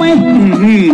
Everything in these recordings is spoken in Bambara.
tuma ye.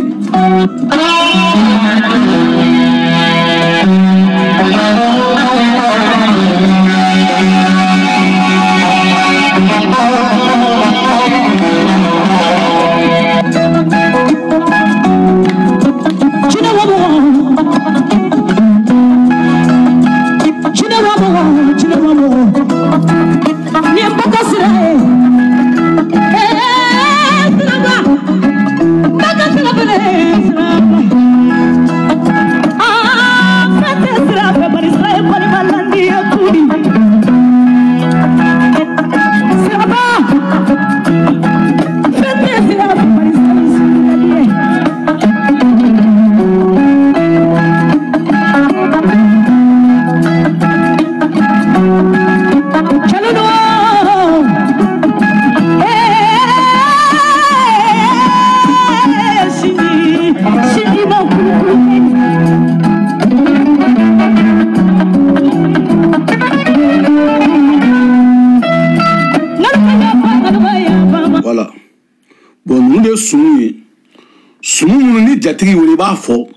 Jatigi wele i b'a fɔ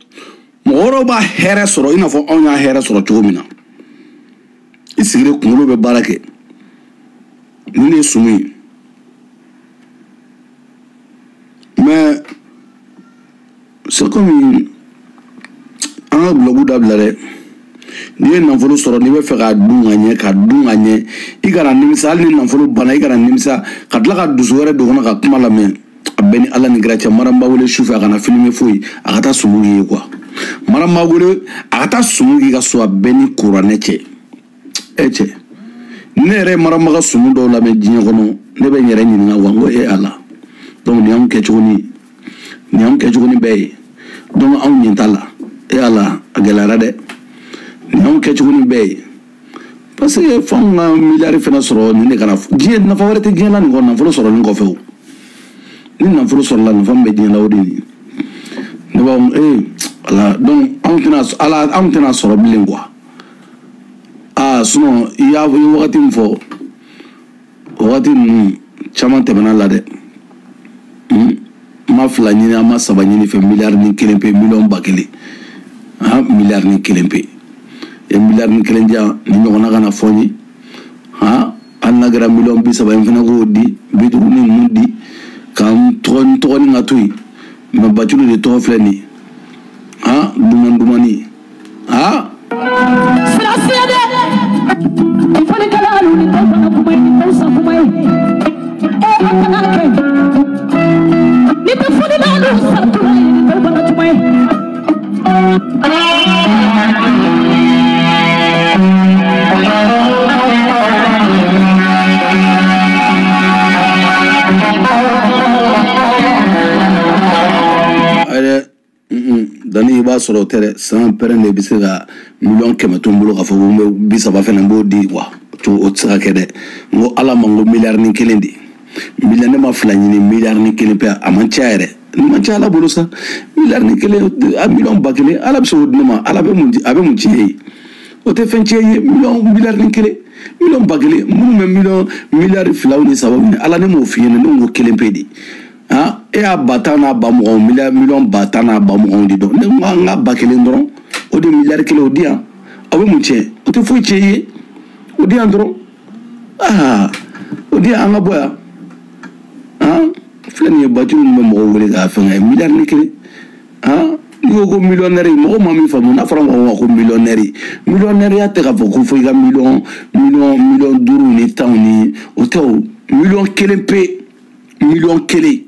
mɔgɔ wɛrɛw b'a hɛrɛ sɔrɔ i n'a fɔ anw y'a hɛrɛ sɔrɔ cogo min na. I sigilen kunkolo bɛ baara kɛ. Nin de ye sumu ye. Mais c'est comme an ka gulɔbu dabila dɛ. N'i ye nafolo sɔrɔ n'i bɛ fɛ k'a dun ka ɲɛ k'a dun ka ɲɛ i kana nimisa hali ni nafolo banna i kana nimisa ka tila ka dusu wɛrɛ don kɔnɔ ka kuma lamɛn. A bɛɛ ni Ala ni kira cɛ Maramba wele sufɛ a kana filmer foyi a ka taa sumu k'i ye quoi. Maramba wele a ka taa sumu k'i ka so a bɛɛ ni kuranɛ cɛ. E cɛ ne yɛrɛ ye Maramba ka sumu dɔw lamɛn diɲɛ kɔnɔ ne bɛ n yɛrɛ ɲininka wa n ko e Ala donc nin y'anw kɛcogo ni nin y'anw kɛcogo ni bɛɛ ye donc anw ɲɛ t'a la e Ala a gɛlɛyara dɛ nin y'anw kɛcogo ni bɛɛ ye parce que f'anw ka miliyari fana sɔrɔ nin de kana diɲɛ nafa wɛrɛ tɛ diɲɛ la nin kɔ nafolo sɔrɔ nin kɔfɛ o. Ni nafolo sɔrɔla nafa min bɛ diɲɛ la o de ye ne b'a fɔ ee ala donc anw tɛna ala anw tɛna sɔrɔ bilen quoi. Aa sinon i y'a i ye wagati min fɔ o wagati ninnu caman tɛmɛna la dɛ. N ma fila ɲini an ma saba ɲini fɛ miliyari ni kelen pe miliyɔn 1000 han miliyari ni kelen pe e miliyari ni kelen diyan ni ɲɔgɔnna kana fɔ n ye han hali n'a kɛra miliyɔn 30 ye n fana k'o di 50 ni ninnu di. K'an tɔgɔ tɔgɔnin ka to yen mɛ Bacili de tɔgɔ filɛ nin ye han duman dumani han. Sirasiya dɛ fɔlikɛlalu ni tɔw fana kuma ye ni tɔw sa kuma ye e a kana kɛ ni tɛ fɔlikɛlalu sa tuma ye ni tɔw fana tuma ye. Dani i b'a sɔrɔ o tɛ dɛ san pɛrɛn de bɛ se ka miliyɔn 100 to n bolo k'a fɔ ko n bɛ 30 fana n b'o di quoi o tɛ se ka kɛ dɛ n ko Ala ma n ko miliyari ni kelen de miliyari ne ma fila ɲini miliyari ni kelen pe a man ca yɛrɛ ni man ca Ala bolo sa miliyari ni kelen a miliyɔn 1000 Ala bɛ se k'o di ne ma Ala bɛ mun di a bɛ mun tiɲɛ ye o tɛ fɛn tiɲɛ ye miliyɔn miliyari ni kelen miliyɔn 1000 minnu bɛ miliyɔn miliyari 2 ni 3 ɲini Ala ne m'o f'i ɲɛna ne ko kelen pe de. Ah, e y'a 10 000 n'a 20 000 miliyɔn 10 000 n'a 20 000 de dɔn ne ko an ka 1000 dɔrɔn o de miliyari 1 o di yan aw bɛ mun tiɲɛ o tɛ foyi tiɲɛ i ye o di yan dɔrɔn aa o di yan an ka bɔ yan ah filɛ nin ye Bacili ninnu bɛ mɔgɔw wele k'a fɛn kɛ miliyari ni kelen ah n'i ko ko miliyɔnɛri mɔgɔ ma min faamu n'a fɔra mɔgɔ ma ko miliyɔnɛri miliyɔnɛriya tɛ k'a fɔ ko fo i ka miliyɔn miliyɔn miliyɔn 5 ni 10 ni o tɛ o miliyɔn 1 pe miliyɔn 1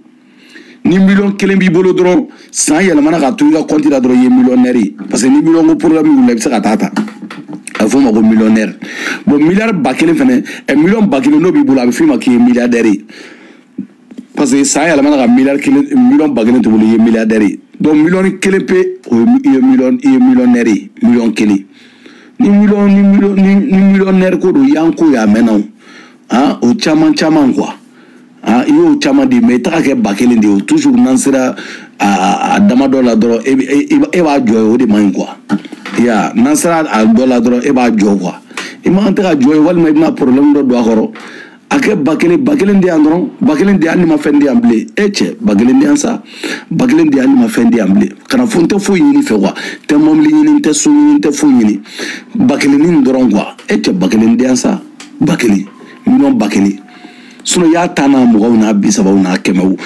ni miliyɔn 1 b'i bolo dɔrɔn san yɛlɛmana ka to i ka compte la dɔrɔn i ye millionnaire ye parce que ni miliyɔn ko problème wulila i bɛ se ka taa ta a bɛ f'o ma ko millionnaire bon miliyari 1000 fɛnɛ ɛ miliyɔn 1000 n'o b'i bolo a bɛ f'i ma k'i ye milliardaire ye parce que san yɛlɛmana ka miliyari 1 miliyɔn 1000 t'u bolo i ye milliardaire ye donc miliyɔn 1 pe o ye i ye miliyɔn i ye millionnaire ye miliyɔn 1 ni miliyɔn ni miliyɔn ni millionnaire ko don y'an ko ye a mɛnna o han o caman caman quoi. Ah, i y'o caman di mais i taga kɛ 1000 de ye o toujours n'an sera a dama dɔ la dɔrɔn e b'a jɔ ye o de man ɲi quoi i y'a n'an sera a dɔ la dɔrɔn e b'a jɔ quoi i man tɛ ka jɔ ye walima i bɛna problème dɔ don a kɔrɔ A kɛ 1000, 1000 di yan dɔrɔn, 1000 di yan, ni ma fɛn di yan bilen. E cɛ, 1000 di yan sa, 1000 di yan, ni ma fɛn di yan bilen. Kana fo n tɛ foyi ɲini fɛ quoi, n tɛ mɔbili ɲini, n tɛ so ɲini, n tɛ foyi ɲini, 1000 nin dɔrɔn quoi. E cɛ, 1000 di yan sa, 1000, miliyɔn 1000. Sinon i y'a ta n'a mɔgɔw n'a 30 n'a 100 o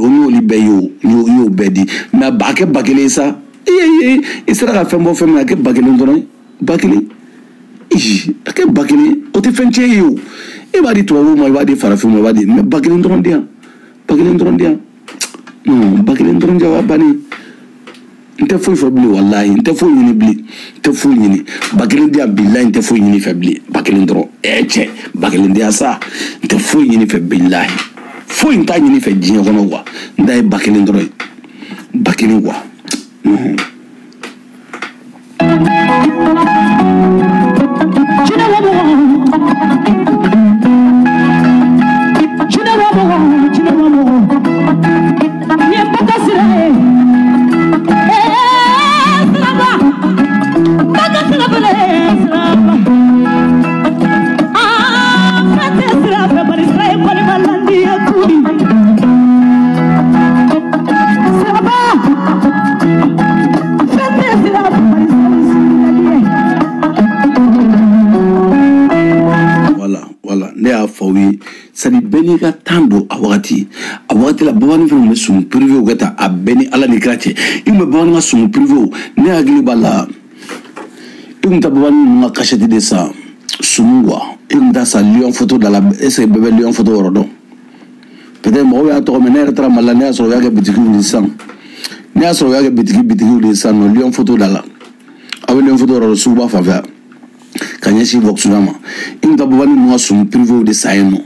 y'olu bɛɛ ye o, i y'o bɛɛ di. Mais a kɛ 1000 ye sa, i sera ka fɛn bɔ fɛn min na, a kɛ 1000 dɔrɔn ye, 1000. A kɛ 1000, o tɛ fɛn tiɲɛ ye o. I b'a di tubabuw ma, i b'a di farafinw ma, i b'a di, mais 1000 dɔrɔn di yan, 1000 dɔrɔn di yan. Non, 1000 dɔrɔn di yan, o y'a bannen. N tɛ foyi fɔ bilen, walahi, n tɛ foyi ɲini bilen, n tɛ foyi ɲini. 1000 di yan, bilahi, n tɛ foyi ɲini fɛ bilen, 1000 dɔrɔn. Ɛ cɛ, 1000 di yan sa, n tɛ foyi ɲini fɛ bilahi, foyi n t'a ɲini fɛ diɲɛ kɔnɔ quoi. N ta ye 1000 dɔrɔn ye, 1000 quoi. Ne y'a fɔ aw ye, sani bɛɛ n'i ka tan don a wagati la, bamanan fɛnɛ bɛ sumu pirivew kɛ tan, a bɛɛ ni Ala ni kira cɛ. I kun bɛ bamanan ka sumu pirivew, ne hakili b'a la, i kun taa bamanan ninnu ka kasɛti de san sumu quoi. I kun taa san Lion photo da la, est ce que bɛɛ bɛ Lion photo yɔrɔ dɔn? Peut-être mɔgɔw y'a tɔgɔ mɛn, ne yɛrɛ taara Mali la, ne y'a sɔrɔ u y'a kɛ bitigiw de sisan, ne y'a sɔrɔ u y'a kɛ bitigiw de sisan nɔ, Lion photo da la. Aw bɛ Lion photo yɔrɔ dɔn, suguba fan fɛ ka ɲɛsin Voxuna ma. I kun taa bamanan ninnu ka sumu pirivew de san yen nɔ.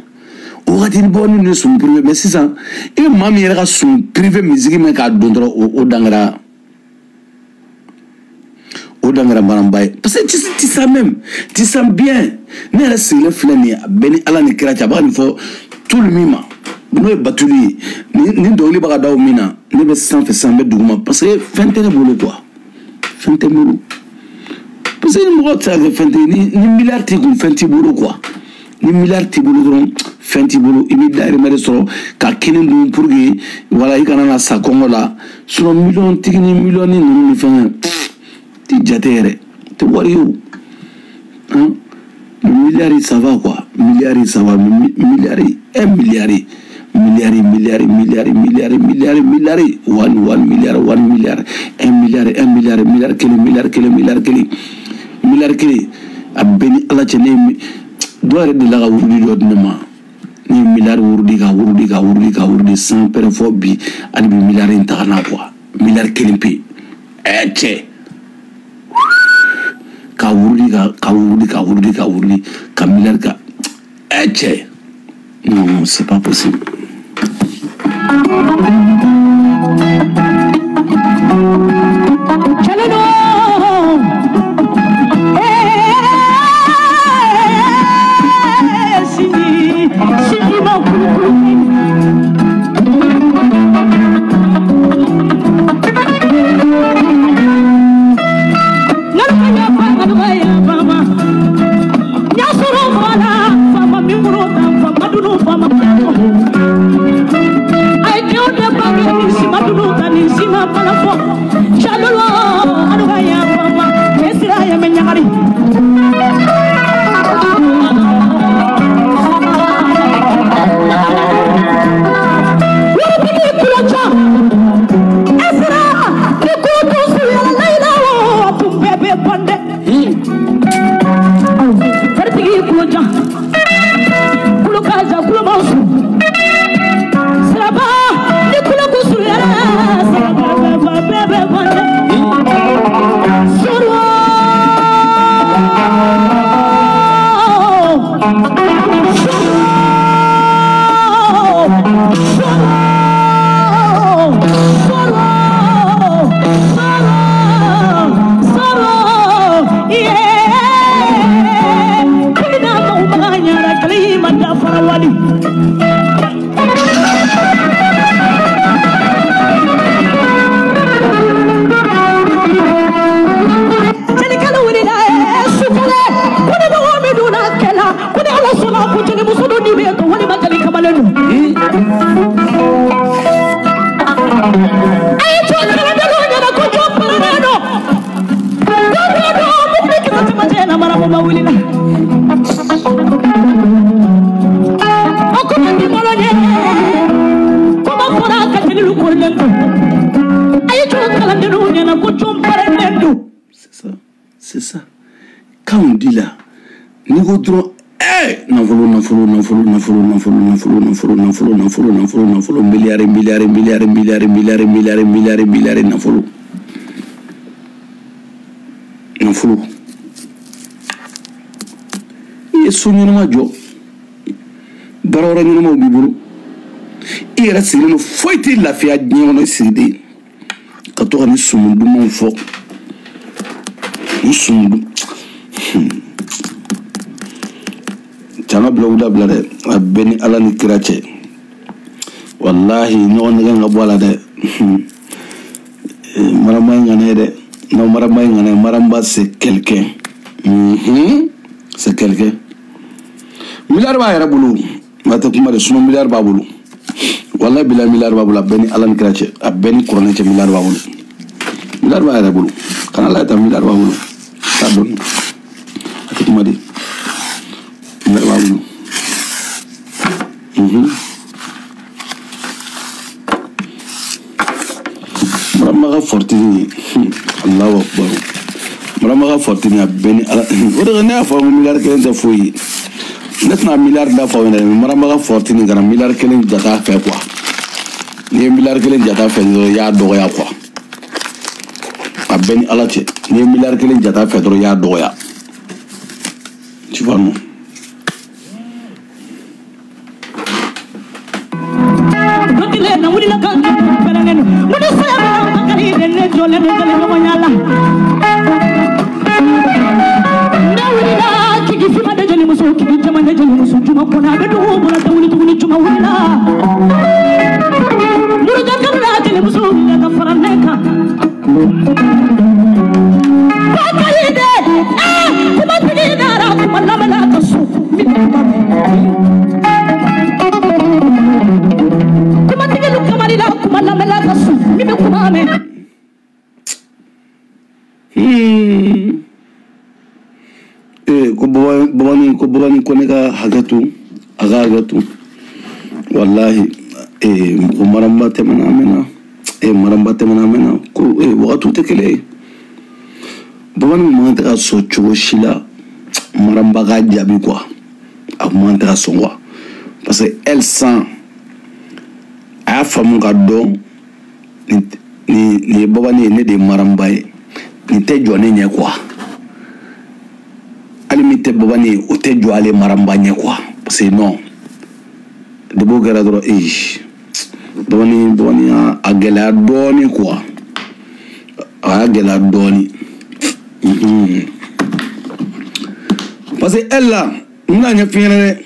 O wagati ni bamanan ninnu ye sumu pirive, mais sisan i bɛ maa min yɛrɛ ka sumu pirive misigi mɛn k'a don dɔrɔn, o dan kɛra, o dan kɛra baaraba ye. Parce que tu sens même, tu sens bien. Ne yɛrɛ sigilen filɛ nin ye, a bɛɛ ni Ala ni kira cɛ, a b'a ka nin fɔ tulu min ma, n'o ye batuli ye, ni dɔnkili b'a ka da o min na, ne bɛ sanfɛ sisan, n bɛ duguma, parce que fɛn tɛ ne bolo quoi, fɛn tɛ n bolo. Parce que ni mɔgɔ tɛ se ka kɛ fɛn tɛ, ni miliyari t'i kun, fɛn t'i bolo quoi. Ni miliyari t'i bolo dɔrɔn, fɛn t'i bolo. I b'i dahirimɛ de sɔrɔ ka kini dun pour que voilà, i kana na sa kɔngɔ la. Sinon miliyɔn tigi ni miliyɔn ni ninnu ni fɛn ti jate yɛrɛ, tɛ wari ye o. Miliyari ça va quoi, miliyari ça va, miliyari, 1 miliyari, miliyari, miliyari, miliyari, miliyari, miliyari, miliyari, 1 miliyari, 1 miliyari, 1 miliyari, 1 miliyari, miliyari kelen, miliyari kelen, miliyari kelen, miliyari kelen. A bɛɛ ni Ala cɛ, ne dɔw yɛrɛ delila ka wurudi dɔ di ne ma, ne ye miliyari wurudi ka wurudi ka wurudi ka wurudi san pɛrɛ fɔ bi, hali bi miliyari in taga n'a quoi, miliyari kelen pe. Ɛ cɛ, ka wurudi ka wurudi ka wurudi ka wurudi ka miliyari ka, ɛ cɛ, non, c'est pas possible. I do the Ayi jɔ kalandenw ɲɛna ko jɔ paralen don. Don o don mobili kisɛ cɛmancɛ na Maramba wulila. O kuma ti bolo ɲɛ. Kuma fɔra ka jeliw korilen to. Ayi jɔ kalandenw ɲɛna ko jɔ paralen don. C'est ça, c'est ça. Quand on dit là, ni ko dɔrɔn nafolo nafolo nafolo nafolo nafolo nafolo nafolo nafolo nafolo nafolo nafolo miliyari miliyari miliyari miliyari miliyari miliyari miliyari miliyari nafolo nafolo. I ye so ɲɛnama jɔ, baara wɛrɛ ɲɛnamaw b'i bolo, i yɛrɛ sigilen don, foyi t'i lafiya diɲɛ kɔnɔ, i sigilen ka to ka nin sumu dumanw fɔ, nin sumu dun. Canga bila dabila dɛ, a bɛɛ ni Ala ni kira cɛ, walahi ɲɔgɔn nɛgɛ ka bɔ a la dɛ. Maramba ye ŋana ye dɛ, non, Maramba ye ŋana ye. Maramba c'est quelqu'un, c'est quelqu'un. Miliyari b'a yɛrɛ bolo, nka tɛ kuma de, sinon miliyari b'a bolo, walahi bila miliyari b'a bolo, a bɛɛ ni Ala ni kira cɛ, a bɛɛ ni kuranɛ cɛ, miliyari b'a bolo, miliyari b'a yɛrɛ bolo, kana lajɛ tan, miliyari b'a bolo, t'a dɔn, a tɛ kuma de. Miliyari b'a bolo. Maramba ka fortune ye, Allahu akbar. Maramba ka fortune a bɛɛ ni Ala. O de la ne y'a fɔ ko miliyari kelen tɛ foyi ye. Ne tɛna miliyari da fɔ aw ɲɛna, Maramba ka fortune kana miliyari kelen jate a fɛ quoi. N'i ye miliyari kelen jate a fɛ dɔrɔn, i y'a dɔgɔya quoi. A bɛɛ ni Ala cɛ, n'i ye miliyari kelen jate a fɛ dɔrɔn, i y'a dɔgɔya. Tu vois non? Dɔnkili na wulila ka pɛrɛnnen don. Mun saya bɛ Bakari de ne jɔlen don jeliɲɔgɔnya la. Ne wulila kigi finma de jelimuso, kigi jɛman de jelimuso, juma kɔnɔ a bɛ dugu bolo tɛ wuli tuguni, juma wulila. Muruja kalo la jelimuso wulila ka fara ne kan. Bakari de, kumatigi nana kuma lamɛnna ka so min bɛ kuma mɛn. Kumatigi lu kamari la kuma lamɛnna ka so min bɛ kuma mɛn. Ko babani, ko babani ko ne ka hakɛ to, a ka hakɛ to, walahi ko Maramba tɛmɛna a mɛnna, Maramba tɛmɛna a mɛnna, ko wagatiw tɛ kelen ye. Babani man tɛ ka sɔn cogo si la Maramba ka jaabi quoi, a man tɛ ka sɔn quoi, parce que elle sent, a y'a faamu ka dɔn nin ye babani ye, ne de ye Maramba ye, nin tɛ jɔ ne ɲɛ quoi. Hali min tɛ babani ye, o tɛ jɔ ale Maramba ɲɛ quoi, parce que non, depuis o kɛra dɔrɔn, babani a gɛlɛya dɔɔni quoi, a y'a gɛlɛya dɔɔni. Parce que elle là, n bɛna ɲɛf'i ɲɛna dɛ,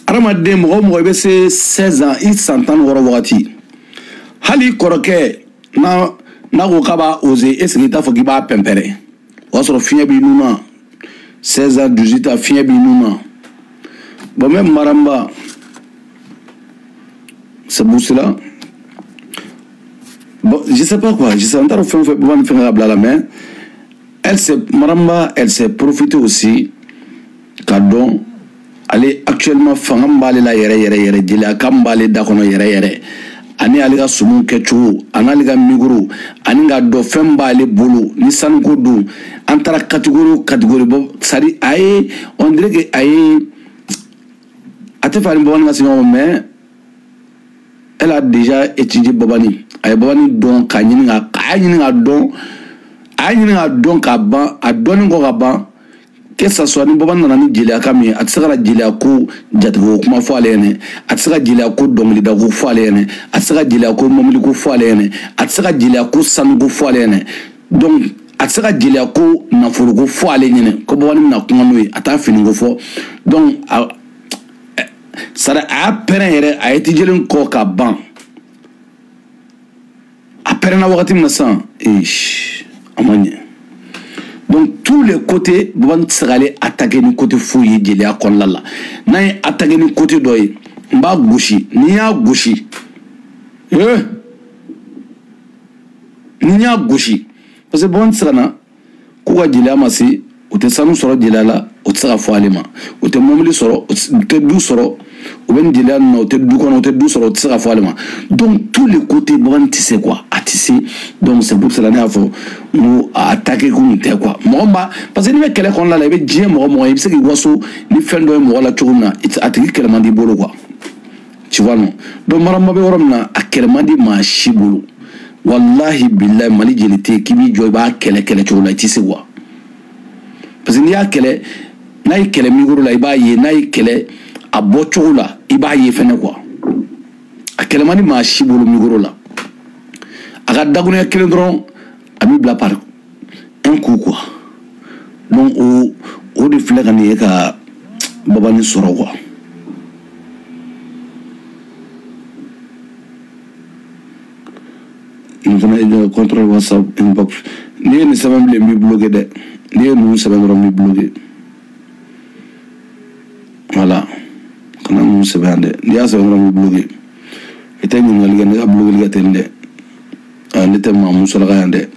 adamaden mɔgɔ o mɔgɔ i bɛ se 16 ans, i san 16 wagati, hali i kɔrɔkɛ n'a ko k'a b'a oser, est ce que i t'a fɔ k'i b'a pɛnpɛrɛ? O y'a sɔrɔ fiɲɛ b'i nun na, 16 ans, 18 ans, fiɲɛ b'i nun na. Bon, même Maramba, c'est pour cela. Bon, je sais pas quoi, je sais pas fɛn fɛn babani fɛn ka bila la, mais elle s'est, Maramba, elle s'est profité aussi ka dɔn ale actuellement fanga min b'ale la yɛrɛ yɛrɛ yɛrɛ, jeliya kan min b'ale da kɔnɔ yɛrɛ yɛrɛ, ani ale ka sumu kɛcogo, ani ale ka micro, ani ka dɔn fɛn min b'ale bolo ni sanuko don, an taara catégorie o catégorie bɔ, c'est à dire a ye, on dirait que a ye, a tɛ fɛ ani babani ka se ɲɔgɔn ma, mais elle a déjà étudié babani, a ye babani dɔn k'a ɲini ka, a y'a ɲini ka dɔn, a y'a ɲini ka dɔn ka ban, a dɔnnen kɔ ka ban, que ça soit ni babani nana ni jeliya kan min ye, a tɛ se ka na jeliya ko jatigiko kuma fɔ ale ɲɛnɛ, a tɛ se ka jeliya ko dɔnkilida ko fɔ ale ɲɛnɛ, a tɛ se ka jeliya ko mɔbili ko fɔ ale ɲɛnɛ, a tɛ se ka jeliya ko sanuko fɔ ale ɲɛnɛ, donc a tɛ se ka jeliya ko nafolo ko fɔ ale ɲɛnɛ, ko babani bɛna kuma n'o ye, a t'a fini ko fɔ, donc a sara a y'a pɛrɛn yɛrɛ, a ye tijelen kɔ ka ban, a pɛrɛnna wagati min na sisan, a ma ɲɛ. Donc tous les côtés, babani tɛ se k'ale attaquer ni côté foyi ye jeliya kɔnɔna la. N'a ye attaquer ni côté dɔ ye, n b'a gosi, ni n y'a gosi, Ni n y'a gosi parce que bamanan tɛ se ka na k'u ka jeliya ma se, u tɛ sanu sɔrɔ jeliya la, o tɛ se ka fɔ ale ma, u tɛ mobili sɔrɔ, u tɛ du sɔrɔ, u bɛ nin jeliya ninnu na, u tɛ du kɔnɔ, u tɛ du sɔrɔ, u tɛ se ka fɔ ale ma. Donc tous les côtés bamanan tɛ se quoi, a tɛ se. Donc c'est pour cela ne y'a fɔ n ko a attaquer kun tɛ quoi. Mɔgɔ ma, parce que n'i bɛ kɛlɛ kɔnɔna la, i bɛ diɲɛ mɔgɔ mɔgɔ ye, i bɛ se k'i waso ni fɛn dɔ ye mɔgɔ la cogo min na, a tigi kɛlɛ man di i bolo quoi, tu vois non. Donc marama bɛ yɔrɔ min na, a kɛlɛ man di maa si bolo. Wallahi billahi, Mali jeli tɛ k'i b'i jɔ i b'a kɛlɛ kɛlɛ cogo la, i tɛ se quoi. Parce que n'i y'a kɛlɛ, n'a y'i kɛlɛ micro la, i b'a ye, n'a y'i kɛlɛ a bɔ cogo la, i b'a ye fɛnɛ quoi. A kɛlɛ man di maa si bolo micro la. A ka dakuruɲɛ kelen dɔrɔn, a b'i bila par un coup quoi. Donc o de filɛ ka nin ye ka babani sɔrɔ quoi. Nin fana ye contrôle WhatsApp inbox. N'i ye nin sɛbɛn bilen, n b'i bloqué dɛ. N'i ye ninnu sɛbɛn dɔrɔn, n b'i bloqué. Voilà, kana ninnu sɛbɛn yan dɛ. N'i y'a sɛbɛn dɔrɔn, n b'i bloqué. I tɛ ɲininkali kɛ, ne ka bloqueli ka teli dɛ. Ne tɛ maa musolaka yan dɛ.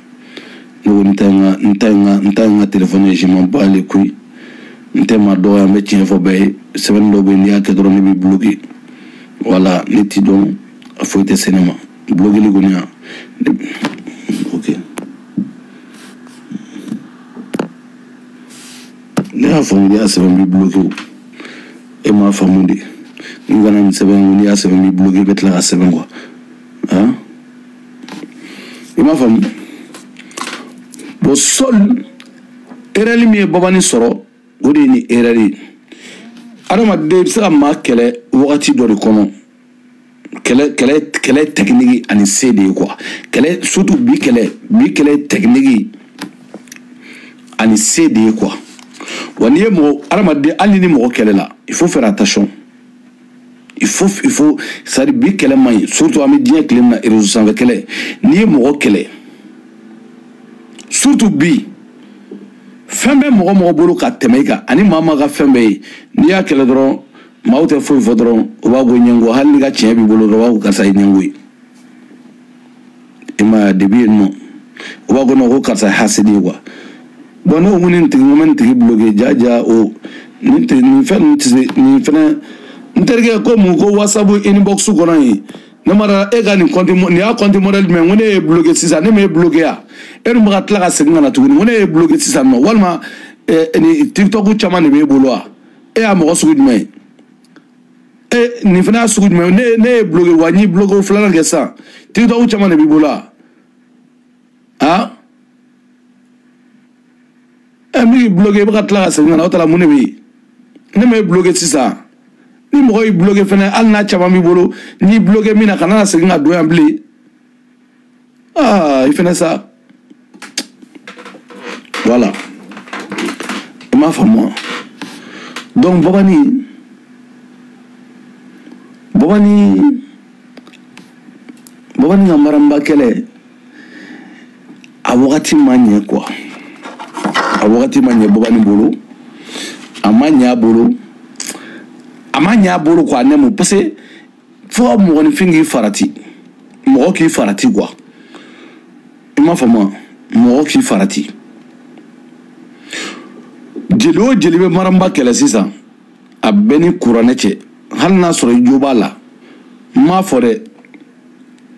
Ne ko n ta ye n ka n ta ye n ka n ta ye n ka téléphone ye, je m'en bats les couilles. N tɛ maa dɔgɔya, n bɛ tiɲɛ fɔ bɛɛ ye. Sɛbɛnni dɔw bɛ yen, n'i y'a kɛ dɔrɔn, ne b'i bloqué. Voilà, ne t'i dɔn, a foyi tɛ se ne ma. Bloqueli kɔni yan. Ok. Ne y'a faamu, n'i y'a sɛbɛn n b'i bloqué o. E m'a faamu de. N kana nin sɛbɛn, n'i y'a sɛbɛn n b'i bloqué, i bɛ tila ka sɛbɛn quoi. Hein? I m'a faamu? Bon, seul erreur min ye babani sɔrɔ, o de ye nin erreur ye. Adamaden, i bɛ se ka maa kɛlɛ wagati dɔ de kɔnɔ. Kɛlɛ kɛlɛ kɛlɛ technique ani se de ye quoi. Kɛlɛ surtout bi kɛlɛ, bi kɛlɛ technique ani se de ye quoi. Wa n'i ye mɔgɔ adamaden, hali ni mɔgɔ kɛlɛ la, il faut faire attention. Il faut c'est à dire bi kɛlɛ man ɲi, surtout an bɛ diɲɛ tile min na, réseau sanfɛ kɛlɛ. N'i ye mɔgɔ kɛlɛ, surtout bi, fɛn bɛ mɔgɔ mɔgɔ bolo ka tɛmɛ i kan, ani maa maa ka fɛn bɛɛ ye, n'i y'a kɛlɛ dɔrɔn, maaw tɛ foyi fɔ dɔrɔn, u b'a ko ɲɛngo. Hali n'i ka tiɲɛ b'i bolo dɔrɔn, u b'a ko karisa ye ɲɛngo ye. I m'a ye, depuis yen nɔ, u b'a ko non, ko karisa ye hasidi ye quoi. Bon, ne ko nin tigi, n ko n bɛ nin tigi bloqué, ja ja o nin tigi, nin fɛn ninnu tɛ se, nin fɛnɛ n terikɛ ko mun ko WhatsApp inbox kɔnɔ yen. Ne ma dara e ka nin compte, nin y'a compte modèle jumɛn? N ko ne ye bloqué sisan, ne m'e bloqué yan, e dun bɛ ka tila ka segin ka na tuguni, n ko ne ye bloqué sisan nɔ, walima nin TikTok caman de b'e bolo wa? E y'a mɔgɔ sugu jumɛn ye? E nin fana y'a sugu jumɛn ye? Ne ye bloqué wa, n y'i bloqué o filanan kɛ sisan, TikTok caman de b'i bolo wa? Han? Ɛ, min y'i bloqué, i bɛ ka tila ka segin ka na, o ta la mun de bɛ yen? Ne m'e bloqué sisan. Ni mɔgɔ y'i bloqué fɛnɛ, hali n'a caman b'i bolo, n'i bloqué min na, kana na segin ka don yan bilen. Ah, i fɛnɛ sa. Voilà. I m'a faamu wa? Donc babani, babani, babani ka maramba kɛlɛ, a wagati ma ɲɛ quoi. A wagati ma ɲɛ babani bolo. A ma ɲɛ a bolo. A ma ɲɛ a bolo quoi, ne mo, parce que fo mɔgɔninfin k'i farati. Mɔgɔ k'i farati quoi. I m'a faamu wa? Mɔgɔ k'i farati. Jeli o jeli bɛ maramba kɛlɛ sisan, a bɛɛ ni kuranɛ cɛ, hali n'a sɔrɔ i jo b'a la, n m'a fɔ dɛ,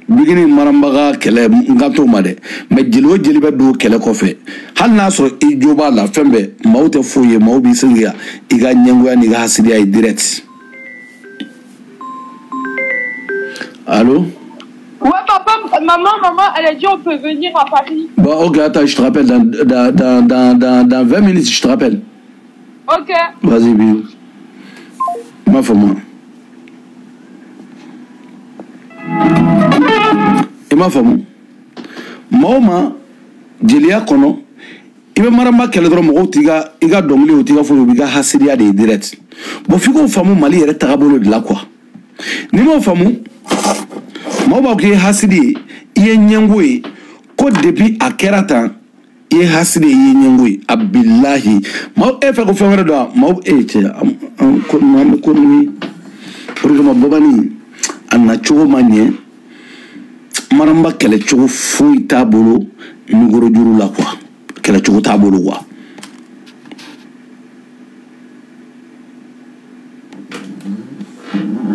bigini maramba ka kɛlɛ n kan t'o ma dɛ, mais jeli o jeli bɛ don kɛlɛ kɔfɛ, hali n'a sɔrɔ i jo b'a la, fɛn bɛɛ, maaw tɛ foyi ye, maaw b'i sigi ka i ka ɲɛngoya n'i ka hasidiya ye direct. Allô? Ouais, papa, maman, elle a dit on peut venir à Paris. Bon, ok, attends, je te rappelle dans 20 minutes, je te rappelle. Ok. Vas-y, bisous. Ma femme. I m'a faamu? Maa o maa jeliya kɔnɔ, i bɛ maramba kɛlɛ dɔrɔn, mɔgɔw t'i ka i ka dɔnkili, o t'i ka foyi, o b'i ka hasidiya de ye direct. Bon, f'i k'o faamu Mali yɛrɛ tagabolo de la quoi. N'i m'o faamu, maaw b'a fɔ k'i ye hasidi ye, i ye ɲɛngo ye, ko depuis a kɛra tan, i ye hasidi ye, i ye ɲɛngo ye. A bilahi, maaw e fɛ ko fɛn wɛrɛ don wa? Maaw e cɛ, an ko ninnu, an bɛ ko ninnu ye. O de kama babani a nacogo ma ɲɛ. Maramba kɛlɛcogo foyi t'a bolo micro juru la quoi, kɛlɛcogo t'a bolo quoi.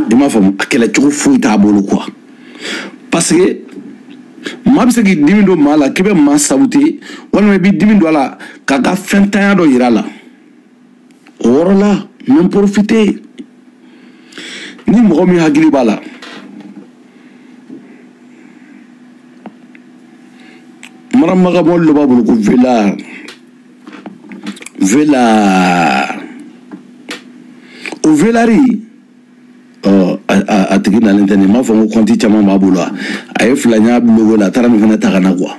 I m'a faamu, a kɛlɛcogo foyi t'a bolo quoi, parce que maa bɛ se k'i dimi don maa la k'i bɛ maa saboter, walima i b'i dimi don a la k'a ka fɛntanya dɔ yira a la. O yɔrɔ la n bɛ profiter, ni mɔgɔ min hakili b'a la, Maramba ka mɔbili dɔ b'a bolo ko Velar, Velar, o Velari, a tigi nalen tɛ nin, n m'a fɔ n ko kɔnti caman b'a bolo, a ye fila ɲa logo la, a taara nin fana ta ka na quoi,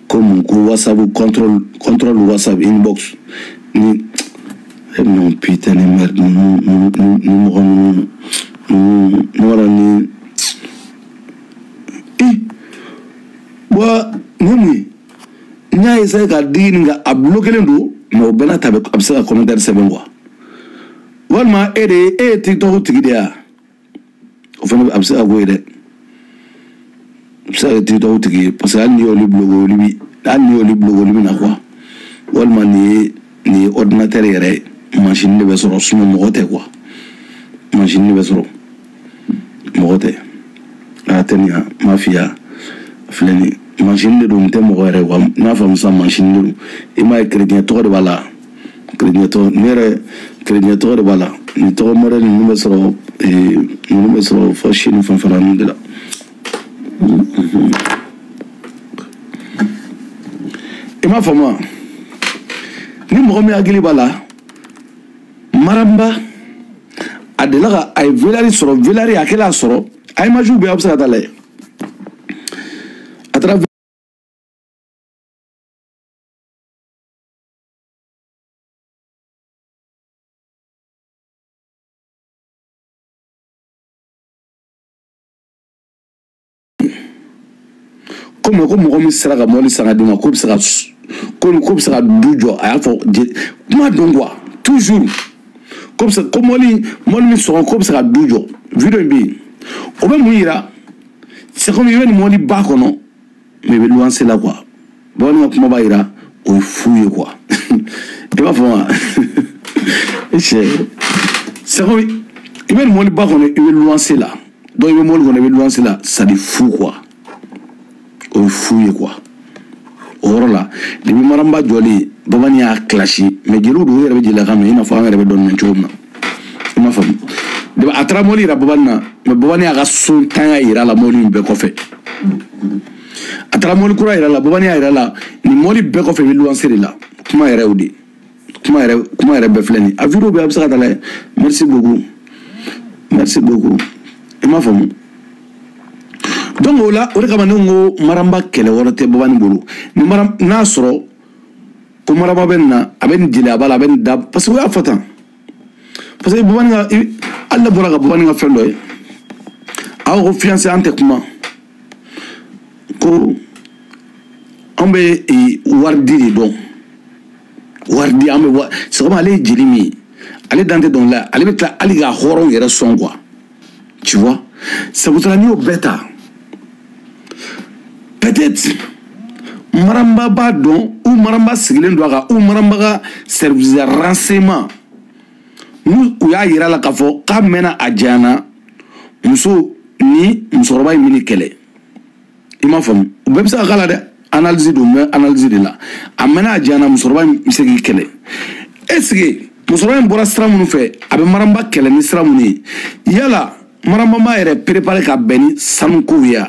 ko mun ko WhatsApp contrôle WhatsApp inbox ni non putain de merde, ni mɔgɔ ninnu ni wala ni wa ni mun ye, n y'a essayer ka digi nin kan, a bloqué don, mais o bɛɛ n'a ta a bɛ se ka commentaire sɛbɛn quoi. Walima e de e ye TikTok tigi de ye wa? O fana a bɛ se ka k'o ye dɛ, a bɛ se ka kɛ TikTok tigi ye, parce que hali n'i y'olu bloqué, olu bi, hali n'i y'olu bloqué, olu bɛ na quoi. Walima nin ye ordinateur yɛrɛ ye, machine de bɛ sɔrɔ, sinon mɔgɔ tɛ quoi, machine de bɛ sɔrɔ, mɔgɔ tɛ. A tɛ nin ya mafia filɛ nin ye, machine de don, nin tɛ mɔgɔ yɛrɛ quoi. N y'a faamu sisan, machine de don. I m'a ye chrétien tɔgɔ de b'a la, chrétien tɔgɔ, ne yɛrɛ chrétien tɔgɔ de b'a la. Nin tɔgɔ modèle ninnu bɛ sɔrɔ, ninnu bɛ sɔrɔ fɔ Chine fanfɛla ninnu de la. I m'a faamu wa? Ni mɔgɔ min hakili b'a la, Maramba a delila ka a ye Velari sɔrɔ, Velari a kɛlen a sɔrɔ, a image bɛ yen, a bɛ se ka taa lajɛ. A taara komi ko mɔgɔ min sera ka mɔbili san ka d'i ma, k'o bɛ se ka ko bɛ se ka du jɔ, a y'a fɔ kuma don quoi, toujours ko bɛ se ko mɔbili min sɔngɔ k'o bɛ se ka du jɔ. Vidéo in bɛ yen, o bɛ mun yira? C'est comme i bɛ nin mɔbili ba kɔnɔ, mais i bɛ luwanse la quoi. Bamananw ka kuma b'a yira o ye fu ye quoi. I b'a fɔ wa? C'est comme i bɛ nin mɔbili ba kɔnɔ, i bɛ luwanse la, donc i bɛ mɔbili kɔnɔ, i bɛ luwanse la, ça dit fu quoi. O ye fu ye quoi. O yɔrɔ la depuis Maramba jɔlen, Babani y'a clashé, mais jeliw don, u yɛrɛ bɛ jeliyakan mɛn i n'a fɔ an yɛrɛ bɛ dɔɔnin mɛn cogo min na. I m'a faamu? Depuis a taara mɔbili yira Babani na, mais Babani y'a ka sontanya yira a la mɔbili in bɛɛ kɔfɛ. A taara mɔbili kura yira a la, Babani y'a yira a la nin mɔbili bɛɛ kɔfɛ i bɛ luwanse de la. Kuma yɛrɛ y'o de ye, kuma yɛrɛ bɛɛ filɛ nin ye. A vidéo bɛ yen, a bɛ se ka taa lajɛ. Merci beaucoup, merci beaucoup. I m'a faamu? Donc o la, o de kama ne ko Maramba kɛlɛ wɛrɛ tɛ Babani bolo. Ni Maram n'a sɔrɔ ko Maramba bɛ nin na, a bɛ nin jeliya la, a bɛ nin da, parce que o y'a fɔ tan, parce que Babani ka hali ne bɔra ka Babani ka fɛn dɔ ye, a ko fiancé an tɛ kuma, ko an bɛ wari di de dɔn, wari di an bɛ wa, c'est comme ale ye jeli min ye, ale dan tɛ dɔnkili la, ale bɛ tila hali ka hɔrɔnw yɛrɛ sɔn quoi, tu vois. C'est pour cela n'i y'o bɛɛ ta, peut-être Maramba b'a dɔn, ou Maramba sigilen don a kan, ou Maramba ka service de renseignement n'u u y'a yira la k'a fɔ k'a mɛnna a janyana, muso ni musokɔrɔba in bɛ nin kɛlɛ. I m'a faamu? U bɛɛ bɛ se ka k'a la dɛ, analyse don, n bɛ analyse de la. A mɛnna a janyana, musokɔrɔba in bɛ se k'i kɛlɛ. Est ce que musokɔrɔba in bɔra sira minnu fɛ, a bɛ Maramba kɛlɛ ni sira minnu ye, yala Maramba ma yɛrɛ préparé ka bɛn ni sanukow ye wa?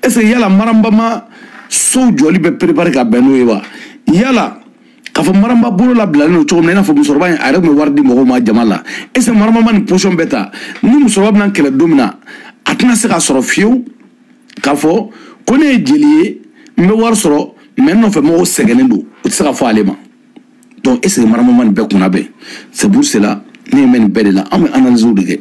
Est ce que yala Maramba ma sow jɔli bɛ préparé ka bɛn n'o ye wa? Yala k'a fɔ Maramba bolo labilalen don cogo min na, i n'a fɔ musokɔrɔba in a yɛrɛ tun bɛ wari di mɔgɔw ma jama la, est ce que Maramba ma nin position bɛɛ ta? Ni musokɔrɔba bɛna kɛlɛ don min na, a tɛna se k'a sɔrɔ fiyewu k'a fɔ ko ne ye jeli ye, n bɛ wari sɔrɔ, mais n nɔfɛ mɔgɔw sɛgɛnnen don, o tɛ se ka fɔ ale ma. Donc est ce que Maramba ma nin bɛɛ kunna bɛn? C'est pour cela ne ye mɛn nin bɛɛ de la, an bɛ analyse de kɛ.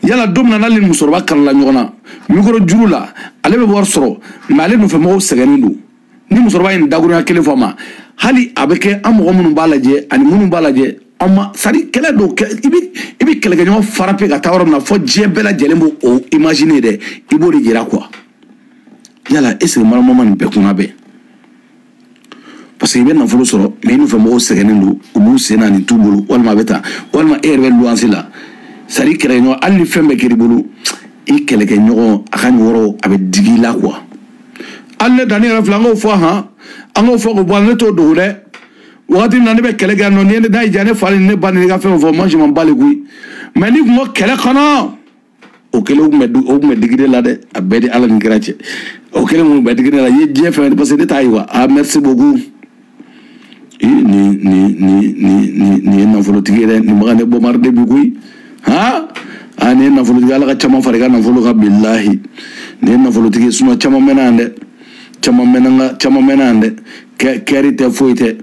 Yala don min na n'ale ni musokɔrɔba kalala ɲɔgɔn na micro juru la, ale bɛ wari sɔrɔ, mais ale nɔfɛ mɔgɔw sɛgɛnnen don. Ni musokɔrɔba ye nin dakurunya kelen fɔ a ma, hali a bɛ kɛ an mɔgɔ minnu b'a lajɛ ani minnu b'a lajɛ, an ma c'est à dire kɛlɛ don, i bɛ kɛlɛkɛɲɔgɔn frapper ka taa yɔrɔ min na fɔ diɲɛ bɛɛ lajɛlen b'o o imaginer dɛ, i b'o de yira quoi. Yala est ce que Maramba ma nin bɛɛ kunna bɛn? Parce que i bɛ nafolo sɔrɔ, mais i nɔfɛ mɔgɔw sɛgɛnnen don, u b'u sen na nin t'u bolo, walima a bɛ tan, walima e yɛrɛ bɛ luwanse la. C'est à dire kɛlɛkɛɲɔgɔn, hali ni fɛn bɛɛ kɛr'i bolo, i kɛlɛkɛɲɔgɔn a ka nin yɔrɔ a bɛ digi i la quoi. Hali ne danni yɛrɛ filɛ, an k'o fɔ han, an k'o fɔ k'o bɔ a la, ne t'o dogo dɛ. Wagati min na ne bɛ kɛlɛ kɛ yan nɔ, ni ye ne da y'i diya, ne fa ni ne ba ni ne ka fɛnw fɔ, moi je m'en bats les couilles. Mais n'i kun ko kɛlɛ kɔnɔ, o kelen o kun bɛ digi ne la dɛ, a bɛɛ di Ala ni kira cɛ. O kelen kun bɛ digi ne la, i ye diɲɛ fɛn, parce que ne t'a ye quoi. Ah merci beaucoup. Ni ni ni ni ni nin ye nafolotigi ye dɛ, nin bɛ ka ne bombarder bi koyi. Han, ah nin ye nafolotigi, Ala ka caman fara i ka nafolo kan bilahi. Nin ye nafolotigi ye, sinon caman mɛnna yan dɛ, caman mɛnna n ka, caman mɛnna yan dɛ. Kɛri tɛ foyi tɛ.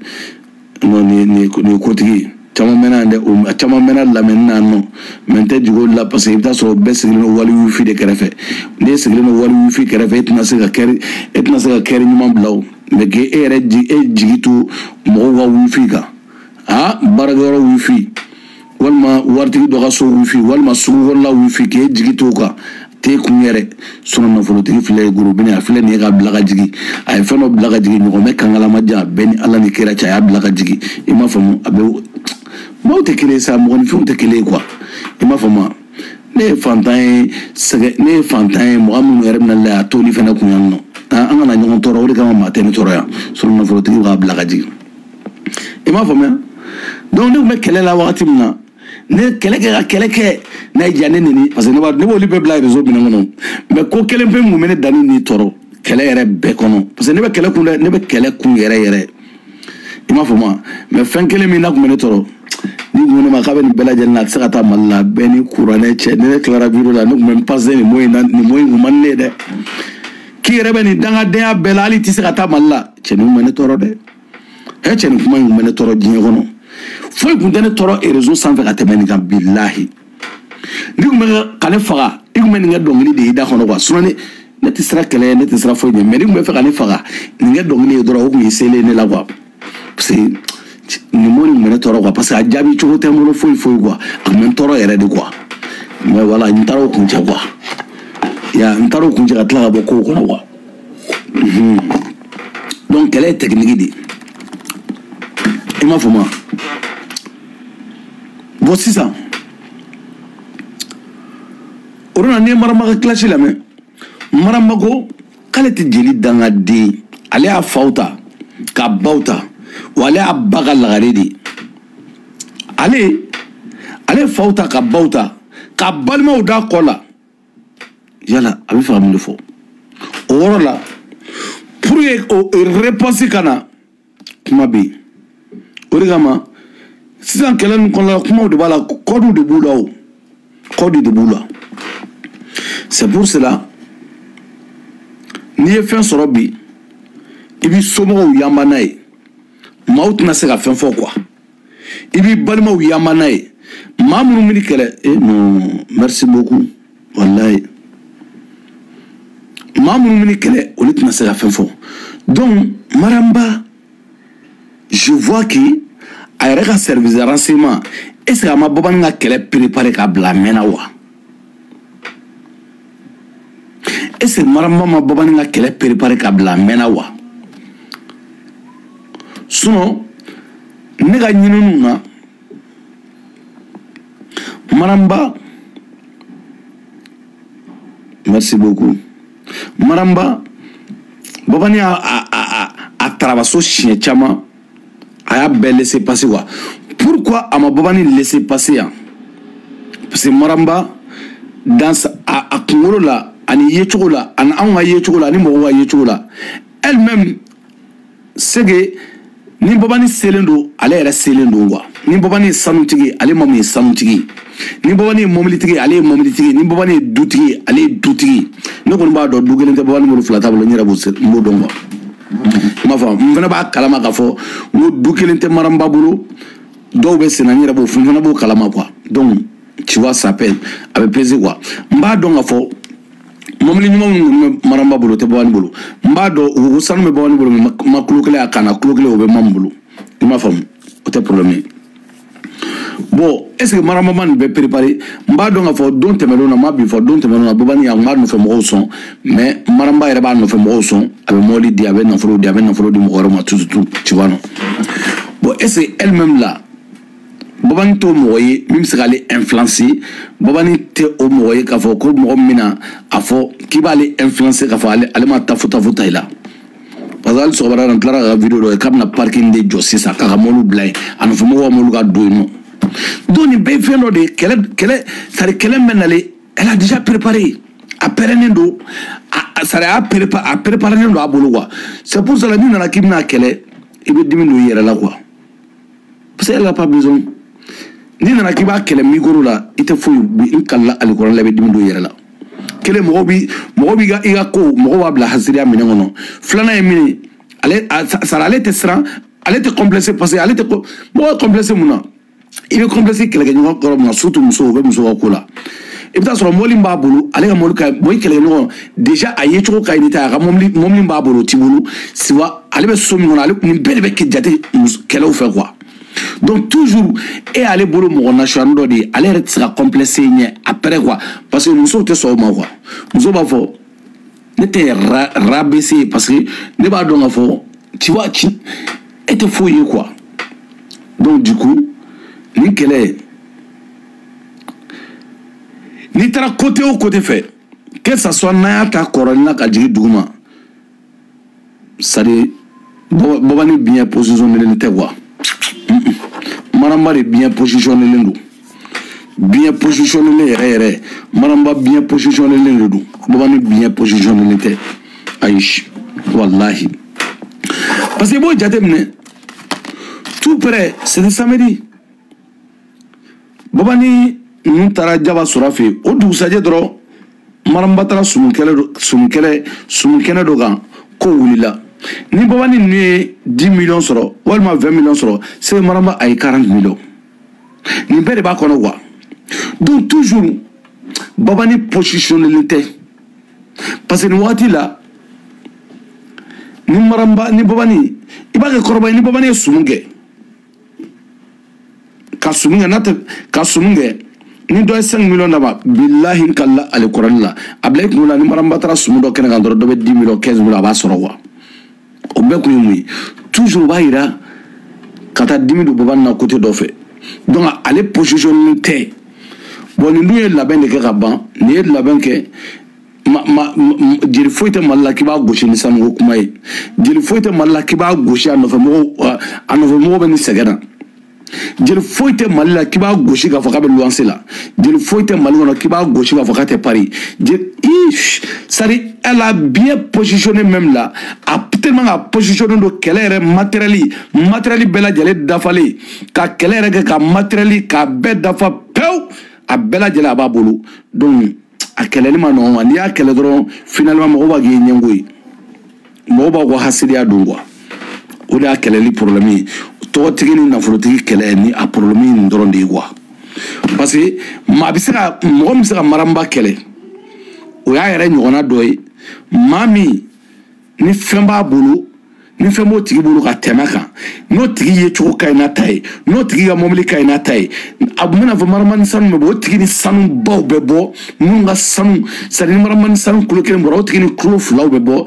Non, nin ye kotigi ye. Caman mɛnna yan dɛ, o caman mɛnna lamɛnni na yan nɔ, mais n tɛ jigin olu la parce que i bɛ taa sɔrɔ bɛɛ sigilen don wali wifi de kɛrɛfɛ. N'e sigilen don wali wifi kɛrɛfɛ, e tɛna se ka kɛri, e tɛna se ka kɛri ɲuman bila o. Mais k'e yɛrɛ e jigi to mɔgɔw ka wifi kan, ah baarakɛyɔrɔ wifi, walima waritigi dɔ ka so wifi, walima sugu kɔnɔna wifi, k'e jigi to o kan, t'e kun yɛrɛ. Sinon nafolotigi filɛ gorobinɛ, a filɛ nin ye ka bila ka jigin, a ye fɛn dɔ bila ka jigin, ɲɔgɔnmɛ kankalama jan, bɛɛ ni Ala ni kira cɛ, a y'a bila ka jigin. I m'a faamu, a bɛ maaw tɛ kelen ye sa, mɔgɔninfinw tɛ kelen ye quoi. I m'a faamu, ne ye fantan ye, sɛgɛ, ne ye fantan ye, mɔgɔ minnu yɛrɛ bɛna la a t'olu fɛnɛ kun yan nɔ. An kana ɲɔgɔn tɔɔrɔ, o de kama maa tɛ ne tɔɔrɔ yan. Sinon nafolotigi b'a bila ka jigin. I m'a faamuya? Donc ne tun bɛ kɛlɛ la wagati min na, ne kɛlɛ kɛ ka kɛlɛ kɛ, n'a ye diya ne neni, parce que ne b'olu bɛɛ bila réseau minɛn kɔnɔ. Mais ko kelen pe mun bɛ ne danni ni tɔɔrɔ kɛlɛ yɛrɛ bɛɛ kɔnɔ, parce que ne bɛ kɛlɛ kun dɛ, ne bɛ kɛlɛ kun yɛrɛ yɛrɛ. I m'a faamu? Mais fɛn kelen min n'a tun bɛ ne tɔɔrɔ, ni kun ko ne ma k'a bɛ nin bɛɛ lajɛlen na, a tɛ se ka taa Mali la, bɛɛ ni kuranɛ cɛ. Ni ne tilara bureau la, ne tun bɛ n passer nin mot in na, nin mot in kun man di ne ye dɛ. K'i yɛrɛ bɛ nin dangadenya bɛɛ la, hali i tɛ se ka taa Mali la, cɛ nin kun bɛ ne tɔɔrɔ dɛ. Cɛ nin kuma in kun bɛ ne tɔɔrɔ diɲɛ kɔnɔ. Foyi kun tɛ ne tɔɔrɔ réseau sanfɛ ka tɛmɛ nin kan bilahi. N'i kun bɛ ka ne faga, i kun bɛ nin kɛ dɔnkili de ye i da kɔnɔ quoi. Sinon ne tɛ siran kɛlɛ ye, ne tɛ siran foyi ɲɛ, mais n'i kun bɛ fɛ ka ne faga, nin kɛ dɔnkili ye dɔrɔn, o kun ye selen ne la quoi. Parce que nin mot nin kun bɛ ne tɔɔrɔ quoi, parce que a jaabi cogo tɛ n bolo foyi foyi quoi, a kun bɛ n tɔɔrɔ yɛrɛ de quoi. Mais voilà, n taara o kun cɛ quoi. Ya, n taara o kun cɛ ka tila ka bɔ kow kɔnɔ quoi. Donc kɛlɛ ye technique de ye. I m'a faamu wa? Bon sisan, o don na n'i ye Maramba ka kilasi lamɛn, Maramba ko k'ale tɛ jeli dangaden, ale y'a faw ta k'a baw ta, wa ale y'a ba ka lagare de ye. Ale faw ta ka baw ta k'a balimaw d'a kɔ la. Yala a bɛ fɛ ka mun de fɔ o yɔrɔ la? Pour que o réponse ka na, kuma bɛ yen. O de kama sisan kɛlɛ ninnu kɔnɔna la, kumaw de b'a la, kɔdiw de b'u la o, kɔdiw de b'u la. C'est pour cela n'i ye fɛn sɔrɔ bi, i b'i somɔgɔw yanba n'a ye, maaw tɛna se ka fɛn fɔ quoi. I b'i balimaw yanba n'a ye, maa minnu bɛ kɛlɛ, eh non, merci beaucoup, walayi. Maa minnu bɛ kɛlɛ, olu tɛna se ka fɛn fɔ. Donc Maramba, je vois que a yɛrɛ ka service de renseignement, est ce que a ma Babani ka kɛlɛ préparer k'a bila a mɛnna wa? Est ce que Maramba ma Babani ka kɛlɛ préparer k'a bila a mɛnna wa? Sinon ne ka ɲininiw na, Maramba, merci beaucoup, Maramba, Babani a tarabaso siɲɛ caman, a y'a bɛɛ laisser passer quoi. Pourquoi a ma Babani laisser passer yan? Parce que Maramba, dans a kunkolo la, ani yecogo la, ani anw ka yecogo la, ani mɔgɔw ka yecogo la, elle-même c'est que ni Babani selen don, ale yɛrɛ selen don quoi. Ni Babani ye sanutigi, ale ma mun ye sanutigi. Ni Babani ye mɔbilitigi, ale ye mɔbilitigi. Ni Babani ye dutigi, ale ye dutigi. Ne kɔni b'a dɔn du kelen tɛ Babani bolo, fila t'a bolo, n yɛrɛ b'o dɔn quoi. I m'a faamu, n fana b'a kalama k'a fɔ n ko du kelen tɛ Maramba bolo, dɔw bɛ senna, n yɛrɛ b'o, n fana b'o kalama quoi. Donc tu vois, ça pèse, a bɛ peser quoi. N b'a dɔn k'a fɔ mɔbili ɲuman minnu kɔni bɛ Maramba bolo, o tɛ Babani bolo. N b'a dɔn u ko sanu bɛ Babani bolo, mais ma kulo kelen a kan na, kulo kelen o bɛ Mamu bolo. I m'a faamu, o tɛ problème ye. Bon, est ce que Maramba ma nin bɛɛ préparé? N b'a dɔn k'a fɔ don tɛmɛnenw na, n m'a bi fɔ don tɛmɛnenw na, Babani a kun b'a nɔfɛ mɔgɔw sɔn, mais Maramba yɛrɛ b'a nɔfɛ mɔgɔw sɔn, a bɛ mobili di, a bɛ nafolo di, a bɛ nafolo di mɔgɔ wɛrɛw ma, tout tout, tu vois non? Bon, est ce que elle même là, Babani t'o mɔgɔ ye min bɛ se k'ale influencer? Babani tɛ o mɔgɔ ye k'a fɔ ko mɔgɔ min bɛna a fɔ k'i b'ale influencer k'a fɔ ale ale ma tafu tafu ta i la. Parce que hali sɔgɔmada la, n tilara ka vidéo dɔ ye k'a bɛna parking de jɔ sisan k'a ka mobili bila yen, a nɔfɛ mɔgɔw ka mobili ka don yen nɔ. Donc nin bɛɛ ye fɛn dɔ de ye, kɛlɛ kɛlɛ, c'est à dire kɛlɛ min bɛ nalen, elle a déjà préparé, a pɛrɛnnen don, a c'est à dire a préparé, a préparé don a bolo quoi. C'est pour cela n'i nana k'i bɛna kɛlɛ, i bɛ dimi don i yɛrɛ la quoi, parce que elle a pas besoin. N'i nana k'i b'a kɛlɛ micro la, i tɛ foyi, n kalila alikɔrɔn la, i bɛ dimi don i yɛrɛ la. Kelen, mɔgɔw bi mɔgɔw b'i ka i ka ko, mɔgɔw b'a bila hasiriya minɛn kɔnɔ. Filanan ye min ye, ale sara, ale tɛ siran, ale tɛ complexe, parce que ale tɛ mɔgɔ ye complexe mun na, i bɛ complexe kɛlɛkɛɲɔgɔn kɔrɔ mun na, surtout musow, u bɛ muso ka ko la. I bɛ taa sɔrɔ mobili b'a bolo, ale ka mobili ka bon, i kɛlɛkɛɲɔgɔn déjà a ye cogo ka ɲi ni ta ye, a ka mobili mobili b'a bolo, o t'i bolo siwa, ale bɛ so min kɔnɔ, ale nin bɛɛ de bɛ kɛ jate kɛlɛw fɛ quoi. Donc toujours e y'ale bolo mɔgɔ nasuya dɔ de ye, ale yɛrɛ tɛ se ka complexe ɲɛ après quoi, parce que musow tɛ sɔn o ma quoi. Muso b'a fɔ ne tɛ rabaisser, parce que ne b'a dɔn k'a fɔ, tu vois, e tɛ foyi ye quoi. Donc du coup nin kɛlɛ, n'i taara côté o côté fɛ, que ça soit n'an y'a ta kɔrɔlen na ka jigin dugu ma, c'est à dire Babani bien positionné tɛ quoi. Maramba de bien positionné don, bien positionné yɛrɛ yɛrɛ, Maramba bien positionné de don, Babani bien positionné tɛ, ayi, walahi. Parce que i b'o jateminɛ tout près, c'était samedi, Babani ninnu taara Jaba sɔrɔ a fɛ yen, o dugusajɛ dɔrɔn Maramba taara sumukɛlɛ dɔ, sumukɛlɛ sumukɛnɛ dɔ kan, ko wulila. Ni Babani ninnu ye 10 millions sɔrɔ walima 20 millions sɔrɔ, c'est Maramba a ye 40 millions. Nin bɛɛ de b'a kɔnɔ quoi. Donc toujours Babani positionné tɛ, parce que nin wagati la, ni Maramba ni Babani, i b'a kɛ kɔrɔba ye, ni Babani ye sumu kɛ ka sumu kɛ, n'a tɛ ka sumu kɛ, ni dɔ ye 5 millions d'a ma, bilahi n kalila ale kɔrɔli la, a bila i kunkolo la, ni Maramba taara sumu dɔ kɛnɛ kan dɔrɔn, dɔ bɛ 10 millions, 15 millions, a b'a sɔrɔ quoi. O bɛɛ kun ye mun ye? Toujours o b'a yira ka taa dimi don Babani na côté dɔ fɛ. Donc ale positionné tɛ. Bon, nin dun ye labɛn de kɛ ka ban, nin ye labɛn kɛ. Ma ma jeli foyi tɛ Mali la k'i b'a gosi ni sanuko kuma ye, jeli foyi tɛ Mali la k'i b'a gosi a nɔfɛ mɔgɔw, a nɔfɛ mɔgɔw bɛ nin sɛgɛn na. Jeli foyi tɛ Mali la k'i b'a gosi k'a fɔ k'a bɛ luwanse la, jeli foyi tɛ Mali kɔnɔ k'i b'a gosi k'a fɔ k'a tɛ Paris. Jeli, c'est-à-dire elle a bien positionné même là, a tellement ka positionné don kɛlɛ yɛrɛ, matériel matériel bɛɛ lajɛlen dafalen, ka kɛlɛ yɛrɛ kɛ ka matériel k'a bɛɛ dafa pewu, a bɛɛ lajɛlen a b'a bolo. Donc a kɛlɛli ma nɔgɔn, n'i y'a kɛlɛ dɔrɔn, finalement mɔgɔw b'a k'i ɲɛngo ye, mɔgɔw b'a ko hasidiya don quoi. O de y'a kɛlɛli problème ye. Tɔgɔtigi ni nafolotigi kɛlɛ ni a problème ye nin dɔrɔn de ye quoi. Parce que maa bɛ se ka, mɔgɔ min bɛ se ka Maramba kɛlɛ, o y'a yɛrɛ ɲɔgɔnna dɔ ye, maa min ni fɛn b'a bolo, ni fɛn b'o tigi bolo ka tɛmɛ kan, n'o tigi ye cogo ka ɲi n'a ta ye, n'o tigi ka mobili ka ɲi n'a ta ye, a bɛna fɔ Maramba ni sanu bɛ bɔ, o tigi ni sanu baw bɛ bɔ, minnu ka sanu, c'est à dire ni Maramba ni sanu kulo kelen bɔra, o tigi ni kulo filaw bɛ bɔ,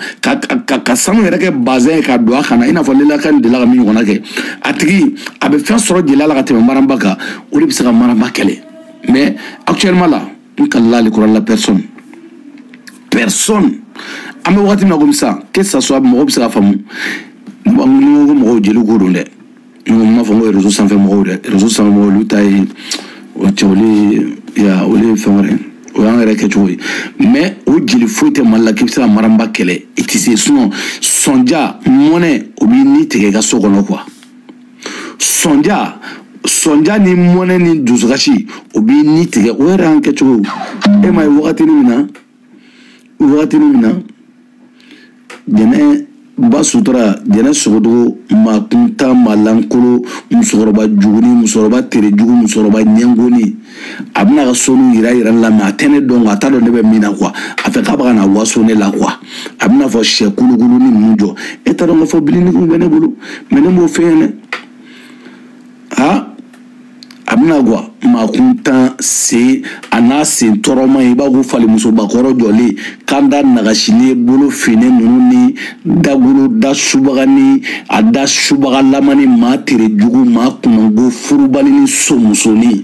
ka sanu yɛrɛ kɛ bazɛn ye ka don a kan na, i n'a fɔ Lelaka ni delila ka min ɲɔgɔnna kɛ. A tigi a bɛ fɛn sɔrɔ jeliya la ka tɛmɛ Maramba kan, o de bɛ se ka Maramba kɛlɛ. Mais actuellement là, n kalila ale kɔrɔ la, personne, personne. An bɛ wagati min na komi sisan, que ça soit mɔgɔ bɛ se ka faamu, ni ko mɔgɔw jeli ko don dɛ, ni ko n m'a fɔ n ko réseau sanfɛ mɔgɔw dɛ, réseau sanfɛ mɔgɔw olu ta ye o cɛ, olu ye ya, olu ye fɛn wɛrɛ, o y'an yɛrɛ kɛcogo ye. Mais o jeli foyi tɛ Mali la k'i bɛ se ka Maramba kɛlɛ, i tɛ se. Sinon sɔnja mɔnɛ, o b'i ni tigɛ i ka so kɔnɔ quoi. Sɔnja sɔnja ni mɔnɛ ni dusukasi, o b'i ni tigɛ, o yɛrɛ y'an kɛcogo ye. E ma ye wagatinin min na, wagatinin min na, jɛnɛ ba sutura, jɛnɛ sogodogo, maa kuntan, maa lankolon, musokɔrɔba juguni, musokɔrɔba tere jugu, musokɔrɔba ɲɛngoni, a bɛna ka sonu yira yira la, mais a tɛ ne dɔn quoi, a t'a dɔn ne bɛ min na quoi, a fɛ k'a bɛ ka na waso ne la quoi, a bɛna fɔ sɛ kulukulu ni ninnu jɔ, e t'a dɔn k'a fɔ bilinigiw bɛ ne bolo, mais ne m'o fɛ yen dɛ. Ah, a bɛna quoi maa kuntan sen a n'a sen tɔɔrɔma ye i b'a ko falimusobakɔrɔ jɔlen kanda nagasilen bolo finnen ninnu ni dagolo da subaga ni a da subagalama ni maa tere jugu maa kunnango furubali ni somusonin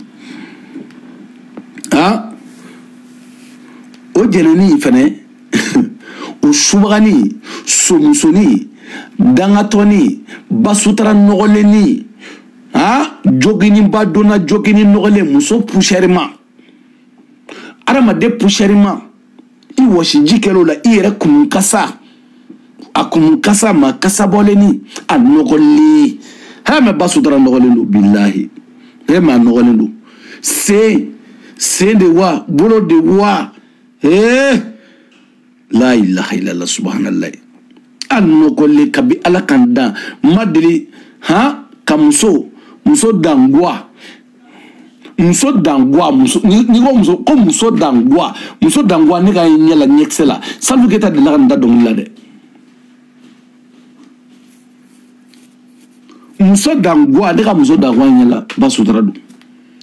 ah o jɛnɛnin fɛnɛ o subagani somusonin dangatɔni basutara nɔgɔlenni ah joginiba donna jogini nɔgɔlen muso pusɛrima adamaden pusɛrima i wɔsiji kɛl'o la i yɛrɛ kumun kasa a kumun kasa ma kasa bɔlenni a nɔgɔlen hɛ mɛ basutara nɔgɔlen don bilahi hɛ mɛ a nɔgɔlen don sen sen de wa bolo de wa la ilaha illallah subhanallah a nɔgɔlen kabi ala kan dan ma deli han ka muso dangwa muso dangwa muso ni ko muso ko muso dangwa ne ka ɲɛ la ɲɛkisɛ la Salif Keita delila ka nin da dɔnkili la dɛ muso dangwa ne ka muso dangwa ɲɛ la ba sutura don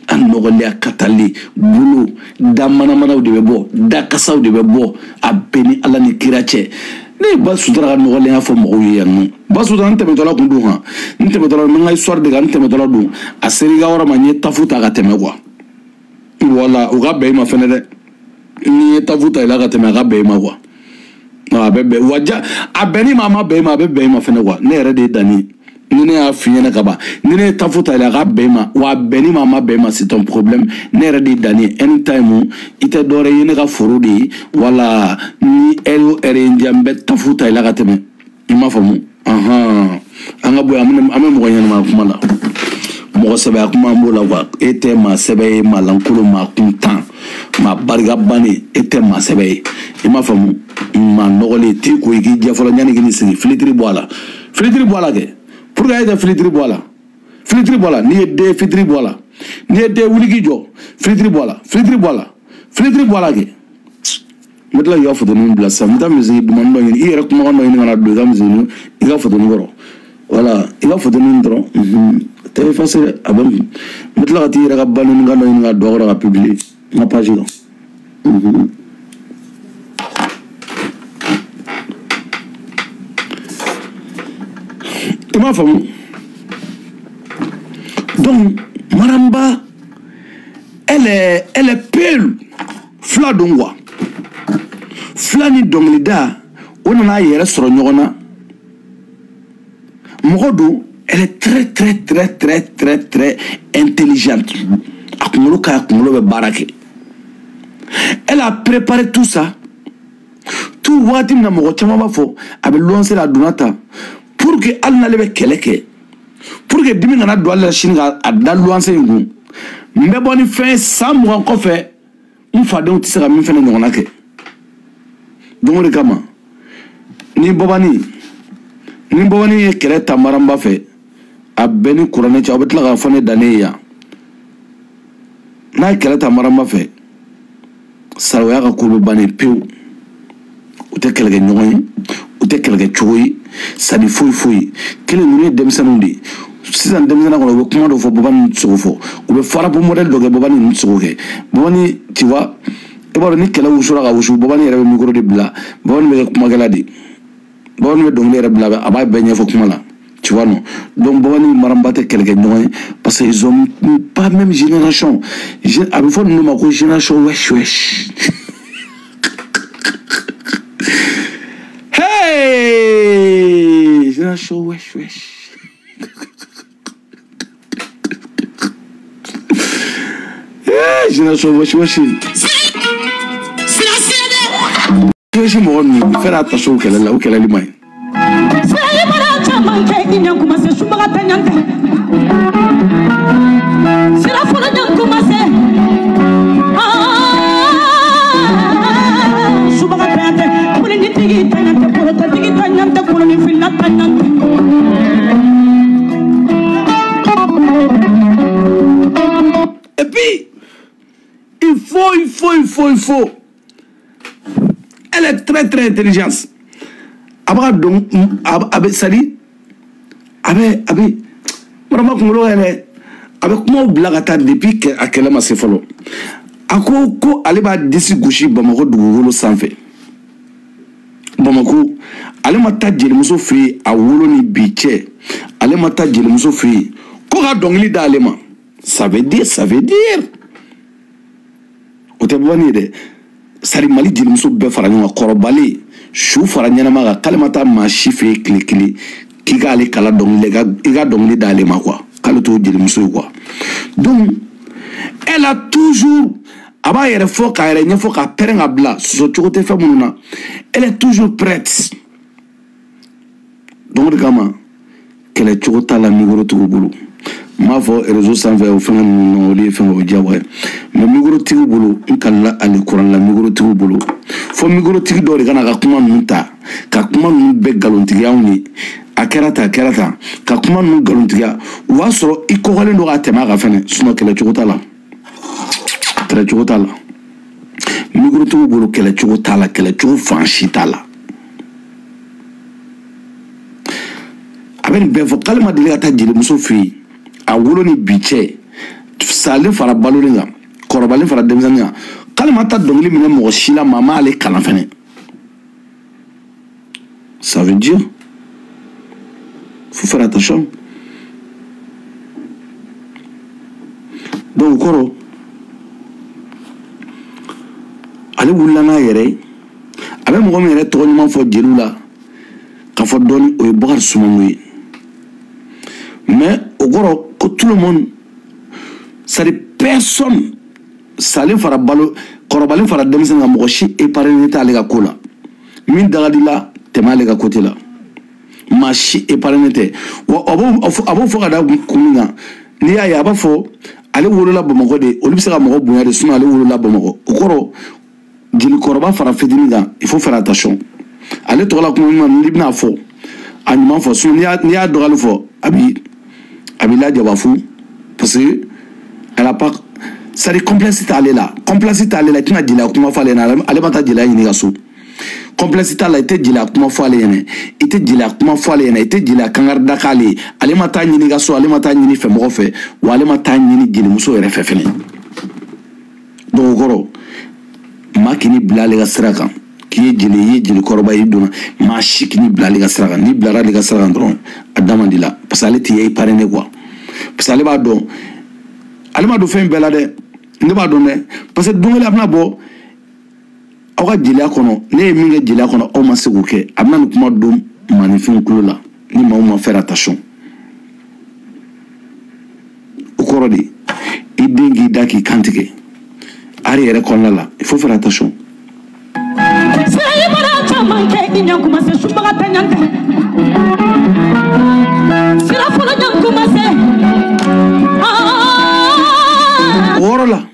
a nɔgɔlen a katalen bolo da manamanaw de bɛ bɔ da kasaw de bɛ bɔ a bɛɛ ni ala ni kira cɛ ne ye ba sutura ka nɔgɔlenya fɔ mɔgɔw ye yan nɔ ba sutura n tɛmɛtɔla kun don han n tɛmɛtɔla n ka histoire de kan n tɛmɛtɔla don a sera i ka yɔrɔ ma n ye tafu ta ka tɛmɛ quoi wala o ka bɛn i ma fɛnɛ dɛ n'i ye tafu ta i la ka tɛmɛ a ka bɛn i ma quoi a bɛ bɛn wa ja a bɛnni ma a ma bɛn i ma a bɛ bɛn i ma fɛnɛ quoi ne yɛrɛ de ye danni ni ne y'a f'i ɲɛna ka ban ni ne ye tafu ta i la a ka bɛn i ma wa a bɛnni ma a ma bɛn i ma c'est ton problème ne yɛrɛ de ye danni ye anytime i tɛ dɔwɛrɛ ye ne ka foro de ye wala ni heure o heure ye n diya n bɛ tafu ta i la ka tɛmɛ i m'a faamu an ka bɔ yan an bɛ mɔgɔ ɲɛnama kuma la mɔgɔ sɛbɛya kuma an b'o la quoi e tɛ maa sɛbɛ ye maa lankolon maa kuntan maa barika bannen e tɛ maa sɛbɛ ye i m'a faamu maa nɔgɔlen t'i ko i k'i jɛ fɔlɔ yanni k'i sigi filitiri bɔ a la filitiri bɔ a la kɛ pour que e tɛ filitiri bɔ a la filitiri bɔ a la n'i ye den filitiri bɔ a la n'i ye den wuli k'i jɔ filitiri bɔ a la filitiri bɔ a la filitiri bɔ a la kɛ n bɛ tila k'i ka fotoni bila sisan n bɛ taa misiri dumanni dɔ ɲini i yɛrɛ kumakan dɔ ɲini ka na don i ka misiri i ka fotoni kɔrɔ voilà i ka fotoni dɔrɔn tɛ effacer dɛ a bɛ n bɛ tila ka t'i yɛrɛ ka balonikan dɔ ɲini ka don a kɔrɔ ka publier n ka page kan. I m'a faamu donc Maramba elle est peule fila don quoi fila ni dɔnkilida o nana a yɛrɛ sɔrɔ ɲɔgɔn na mɔgɔ don elle est très très très très très très intelligente a kunkolo ka a kunkolo bɛ baara kɛ elle a préparé tout ça tout waati min na mɔgɔ caman b'a fɔ a bɛ luwanse la a donna tan pour que hali n'ale bɛ kɛlɛ kɛ pour que dimi kana don ale la sini ka a da luwanse in kun n bɛ bɔ ni fɛn ye san 20 kɔfɛ n fadenw tɛ se ka min fɛnɛ ɲɔgɔnna kɛ donc o de kama ni bɔbani ye kɛlɛ ta Maramba fɛ a bɛɛ ni kuranɛ cɛ aw bɛ tila k'a fɔ ne dannen ye yan n'a ye kɛlɛ ta Maramba fɛ Sarawoya ka ko bɛ bannen pewu u tɛ kɛlɛkɛ ɲɔgɔn ye u tɛ kɛlɛkɛ cogo ye sadi foyi foyi kelen ninnu ye denmisɛnninw de ye sisan denmisɛnnin kɔnɔ u bɛ kuma dɔ fɔ Bɔbani tɛ se k'o fɔ u bɛ farapo modèle dɔ kɛ Bɔbani ninnu tɛ se k'o kɛ Bɔbani tu vois i b'a dɔn ni kɛlɛ wusura ka wusu Bɔbani yɛrɛ bɛ micro de bila Bɔbani bɛ kɛ kumakɛla de ye Bɔbani bɛ dɔnkili yɛrɛ bila a b'a bɛɛ ɲɛfɔ kuma la tu vois non donc Bɔbani ni Maramba tɛ kɛlɛkɛ ɲɔgɔn ye parce que ils ont pas même génération a bɛ fɔ ninnu ma ko génération wesh wesh. Hey! Génération wesh wesh. Hey, génération wesh wesh. Wesh mɔgɔ ninnu faire attention o kɛlɛ la o kɛlɛli man ɲi. Et puis, il faut. Elle est très, très intelligente. Abra donc, abe sali, abe, abe, vraiment, A bɛ kumaw bila ka taa depuis a kɛlɛ ma se fɔlɔ. A ko ko ale b'a disi gosi Bamakɔ dugukolo sanfɛ. Bamakɔ, ale ma taa jelimuso fɛ yen a wolo ni bi cɛ. Ale ma taa jelimuso fɛ yen ko ka dɔnkili d'ale ma. Ça veut dire, ça veut dire. O tɛ bɔ ni ye dɛ. Sari Mali jelimuso bɛɛ fara ɲɔgɔn kan, kɔrɔbalen su fara ɲɛnama kan, k'ale ma taa maa si fɛ yen tile kelen k'i k'ale kala dɔnkili, i ka dɔnkili d'ale ma quoi. K'ale t'o jelimuso ye quoi. Donc elle a toujours, a b'a yɛrɛ fɔ k'a yɛrɛ ɲɛfɔ k'a pɛrɛn ka bila sɔsɔ cogo tɛ fɛn minnu na. Elle est toujours prête. Donc o de kama kɛlɛ cogo t'a la micro-tigiw bolo. N b'a fɔ réseau sanfɛ o fɛngɛ ninnu na, olu ye fɛn o ye diyagoya ye. Mais micro-tigiw bolo, n kalila ale kuran la micro-tigiw bolo. Fo micro-tigi dɔw de ka na ka kuma ninnu ta, ka kuma ninnu bɛɛ nkalontigiya ye. A kɛra tan, a kɛra tan, ka kuma ninnu nkalontigiya. O b'a sɔrɔ i kɔgɔlen don ka tɛmɛ a kan fɛnɛ, sinon kɛlɛ cogo t'a la. Kɛlɛ cogo t'a la. Micro-tigiw bolo kɛlɛ cogo t'a la, kɛlɛ cogo fan si t'a la. A bɛ nin bɛɛ fɔ k'ale ma deli ka taa jelimuso fɛ yen. A wolo ni bi cɛ, salen fara balolen kan, kɔrɔbalen fara denmisɛnnin kan, k'ale ma taa dɔnkili minɛ mɔgɔ si la, maa m'ale kalan fɛnɛ. Ça veut dire, faut faire attention. Donc o kɔrɔ, ale wulila n'a yɛrɛ ye, a bɛ mɔgɔ min yɛrɛ tɔgɔ ɲuman fɔ jeliw la k'a fɔ dɔɔni, o ye Bakari Sumango ye. Mais o kɔrɔ ko tout le monde, c'est-à-dire personne, salen fara balo, kɔrɔbalen fara denmisɛnnin kan, mɔgɔ si épargné t'ale ka ko la. Min dagali la, tɛmɛ ale ka côté la. Maa si épargné tɛ. Wa a b'o fɔ ka da kun min kan, n'i y'a ye a b'a fɔ ale wolola Bamakɔ de, olu bɛ se ka mɔgɔ bonya de, sinon ale wolola Bamakɔ. O kɔrɔ jelikɔrɔba fara fitinin kan, il faut faire attention. Ale tɔgɔ la kuma ɲuman n'i bɛna fɔ, a ɲuman fɔ, sinon n'i y'a dɔgɔyali fɔ, a b'i lajaba fu, parce que elle a pas, c'est-à-dire complexe t'ale la, complexe t'ale la, i tɛna jeliya kuma fɔ ale ɲɛna, ale ma taa jeliya ɲini ka so. Complexe t'a la, i tɛ jeliya kuma fɔ ale ɲɛna, i tɛ jeliya kuma fɔ ale ɲɛna, i tɛ jeliya kangarida k'ale ye. Ale ma taa ɲini ka so, ale ma taa ɲini fɛmɔgɔ fɛ, wa ale ma taa ɲini jelimuso yɛrɛ fɛ fɛnɛ. Donc o kɔrɔ, maa k'i ni bila ale ka sira kan, k'i ye jeli, i ye jelikɔrɔba ye, i donna, maa si k'i ni bila ale ka sira kan. N'i bilara ale ka sira kan dɔrɔn, a da man di la, parce que ale t'i épargné quoi. Parce que ale b'a dɔn, ale ma don fɛn bɛɛ la dɛ, ne b'a dɔn dɛ, parce que don kelen a bɛna bɔ aw ka jeliya kɔnɔ, ne ye min kɛ jeliya kɔnɔ, aw ma se k'o kɛ, a bɛna nin kuma don maaninfinw tulo la, ni maaw ma faire attention. O kɔrɔ de, i den k'i da k'i kan tigɛ, ari yɛrɛ kɔnɔna la, il faut faire attention. O yɔrɔ la,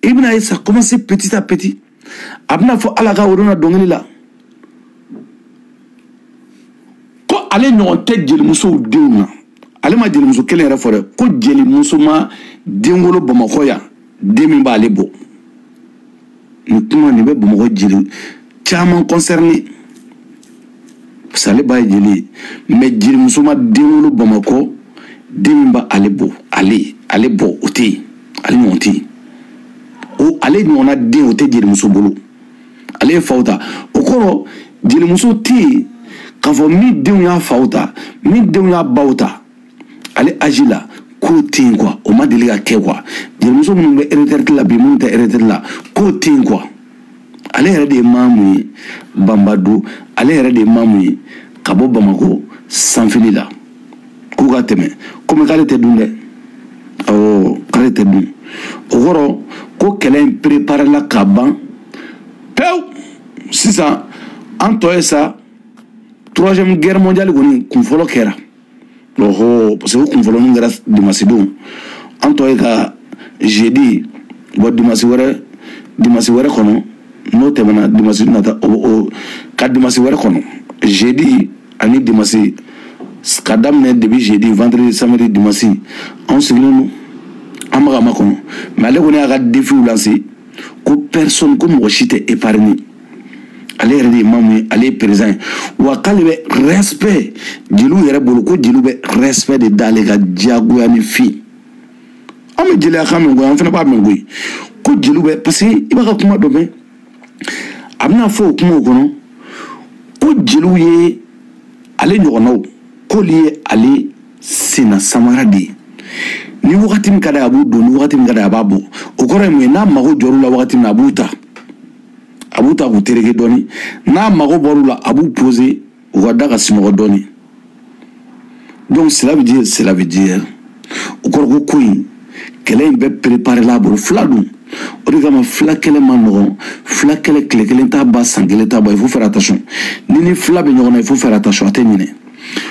i bɛna ye ça commence petit à petit. A bɛna fɔ Ala ka na dɔnkili la ko ale ɲɔgɔn tɛ jelimusow denw na. Ale ma jelimuso kelen yɛrɛ fɔ dɛ, ko jelimuso ma den wolo Bamakɔ yan, den min b'ale bɔ. Nin kuma nin bɛ Bamakɔ jeli caman concerné, parce que ale ba ye jeli ye, mais jelimuso ma den wolo Bamakɔ, den min b'ale bɔ, ale bɔ o tɛ yen, ale ɲɔgɔn tɛ yen. O ale ɲɔgɔnna den o tɛ jelimuso bolo, ale ye faw ta. O kɔrɔ jelimuso tɛ yen k'a fɔ min denw y'a faw ta, min denw y'a baw ta, ale âge la k'o tɛ yen quoi, o ma deli ka kɛ quoi. Jelimuso minnu bɛ retraite la bi, minnu tɛ retraite la, k'o tɛ yen quoi. Ale yɛrɛ de ye maamu ye Banbado, ale yɛrɛ de ye maamu ye ka bɔ Bamakɔ sanfili la, k'u ka tɛmɛ komi k'ale tɛ dun dɛ, awɔ k'ale tɛ dun. O kɔrɔ ko kɛlɛ in préparé la ka ban pewu. Sisan an tɔ ye sa, troisième guerre mondiale kɔni kun fɔlɔ kɛra, ɔhɔ, parce que o kun fɔlɔ min kɛra dimanche don, an tɔ ye ka jeudi bɔn dimanche wɛrɛ kɔnɔ, n'o tɛmɛna dimanche nata o ka dimanche wɛrɛ kɔnɔ, jeudi ani dimanche ka daminɛ depuis jeudi, vendredi, samedi, dimanche, anw sigilen don an bɛ ka makɔnɔ. Mais ale kɔni y'a ka défi lancé ko personne, ko mɔgɔ si tɛ épargné. Ale yɛrɛ de ye maamu ye, ale ye président ye, wa k'ale bɛ respect jeliw yɛrɛ bolo, ko jeliw bɛ respect de d'ale ka diyagoya ni fin. An bɛ jeliya kan mɛn koyi, an fana b'a mɛn koyi ko jeliw bɛ, parce que i b'a ka kuma dɔ mɛn, a bɛna fɔ o kumaw kɔnɔ ko jeliw ye ale ɲɔgɔnnaw, k'olu ye ale senna samara de ye. Ni wagati min ka d'a ye a b'u don, ni wagati min ka d'a ye a b'a bɔ. O kɔrɔ ye mun ye? N'a mago jɔr'u la wagati min na, a b'u ta, a b'u ta k'u tereke dɔɔni. N'a mago bɔr'u la, a b'u poser u ka da ka sunɔgɔ dɔɔni. Donc cela veut dire, cela veut dire, o kɔrɔ ko ko in kɛlɛ in bɛɛ préparé la a bolo. Fila dun, o de kama fila kɛlɛ man nɔgɔn. Fila kɛlɛ tile kelen t'a ban, san kelen t'a ban. Il faut faire attention. Ni fila bɛ ɲɔgɔn na, il faut faire attention, a tɛ ɲinɛ.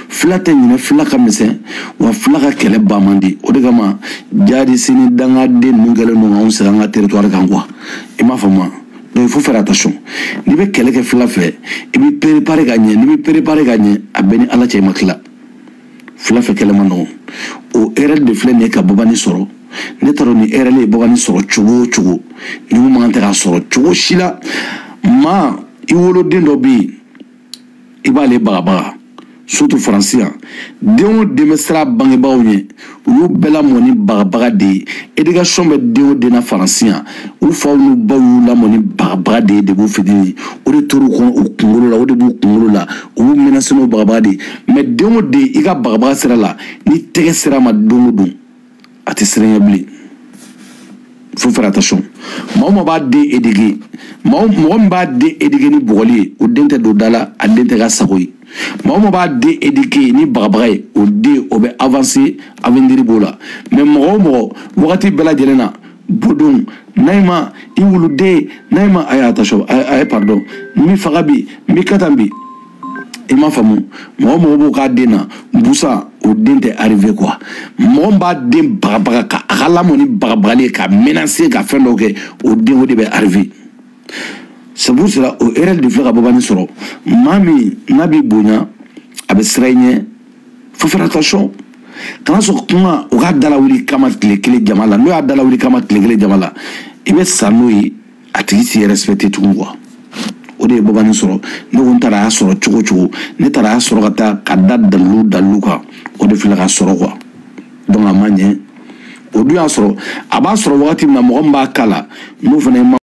Fila tɛ ɲinɛ, fila ka misɛn, wa fila ka kɛlɛ ban man di. O de kama jihadiste ni dangaden ninnu kɛlen don k'anw segin an ka territoire kan quoi. I m'a faamu wa? Donc il faut faire attention. N'i bɛ kɛlɛ kɛ fila fɛ, i b'i préparer ka ɲɛ. N'i b'i préparer ka ɲɛ, a bɛɛ ni Ala cɛ, i ma tila. Fila fɛ kɛlɛ man nɔgɔn. O erreur de filɛ nin ye ka Babani sɔrɔ. Ne t'a dɔn ni erreur ye Babani sɔrɔ cogo o cogo, ni mun man kan tɛ k'a sɔrɔ cogo si la. Maa i woloden dɔ bɛ yen, i b'ale bagabaga, surtout faransi yan. Den o den bɛ siran bangebaaw ɲɛ, u y'u bɛɛ lamɔ ni bagabaga de ye. Éducation bɛ den o den na faransi yan, u faw n'u baw y'u lamɔ ni bagabaga de ye depuis u fitinin. O de tor'u kɔnɔ, u kunkolo la, o de b'u kunkolo la, u b'u menacer n'o bagabaga de ye. Mais den o den i ka bagabaga sira la, ni tɛgɛ sera a ma don o don, a tɛ siran ɲɛ bilen. Faut faire attention. Maa o maa b'a den éduquer, maa mɔgɔ min b'a den éduquer ni bugɔli ye, o den tɛ don da la, a den tɛ k'a sago ye. Maa o maa b'a den éduquer ni bagabaga ye, o den o bɛ avancer, avenir b'o la. Mais mɔgɔ o mɔgɔ wagati bɛɛ lajɛlen na, bodon n'a ma i wuluden n'a ma, a ye attention, a ye pardon, n b'i faga bi, n b'i katan bi, i m'a faamu. Mɔgɔ mɔgɔ b'o k'a den na busa, o den tɛ arrivé quoi. Mɔgɔ min b'a den bagabaga ka a ka lamɔ ni bagabagali ye, ka menacer, ka fɛn dɔw kɛ, o den o de bɛ arrivé. C'est pour cela o erreur de filɛ ka Babani sɔrɔ. Maa min n'a b'i bonya, a bɛ siran i ɲɛ. Faut faire attention, kana sɔn kuma o k'a dalawuli kama tile kelen jama la. N'o y'a dalawuli kama tile kelen jama la, i bɛ sa n'o ye, a tigi t'i respecter tugun quoi. O de ye Babani sɔrɔ. Ne ko n taara a y'a sɔrɔ cogo o cogo, ne taara a y'a sɔrɔ ka taa ka da dalilu dalilu kan, o de filɛ ka sɔrɔ quoi. Donc a ma ɲɛ. O dun y'a sɔrɔ, a b'a sɔrɔ wagati min na, mɔgɔ min b'a k'a la, n'o fana ye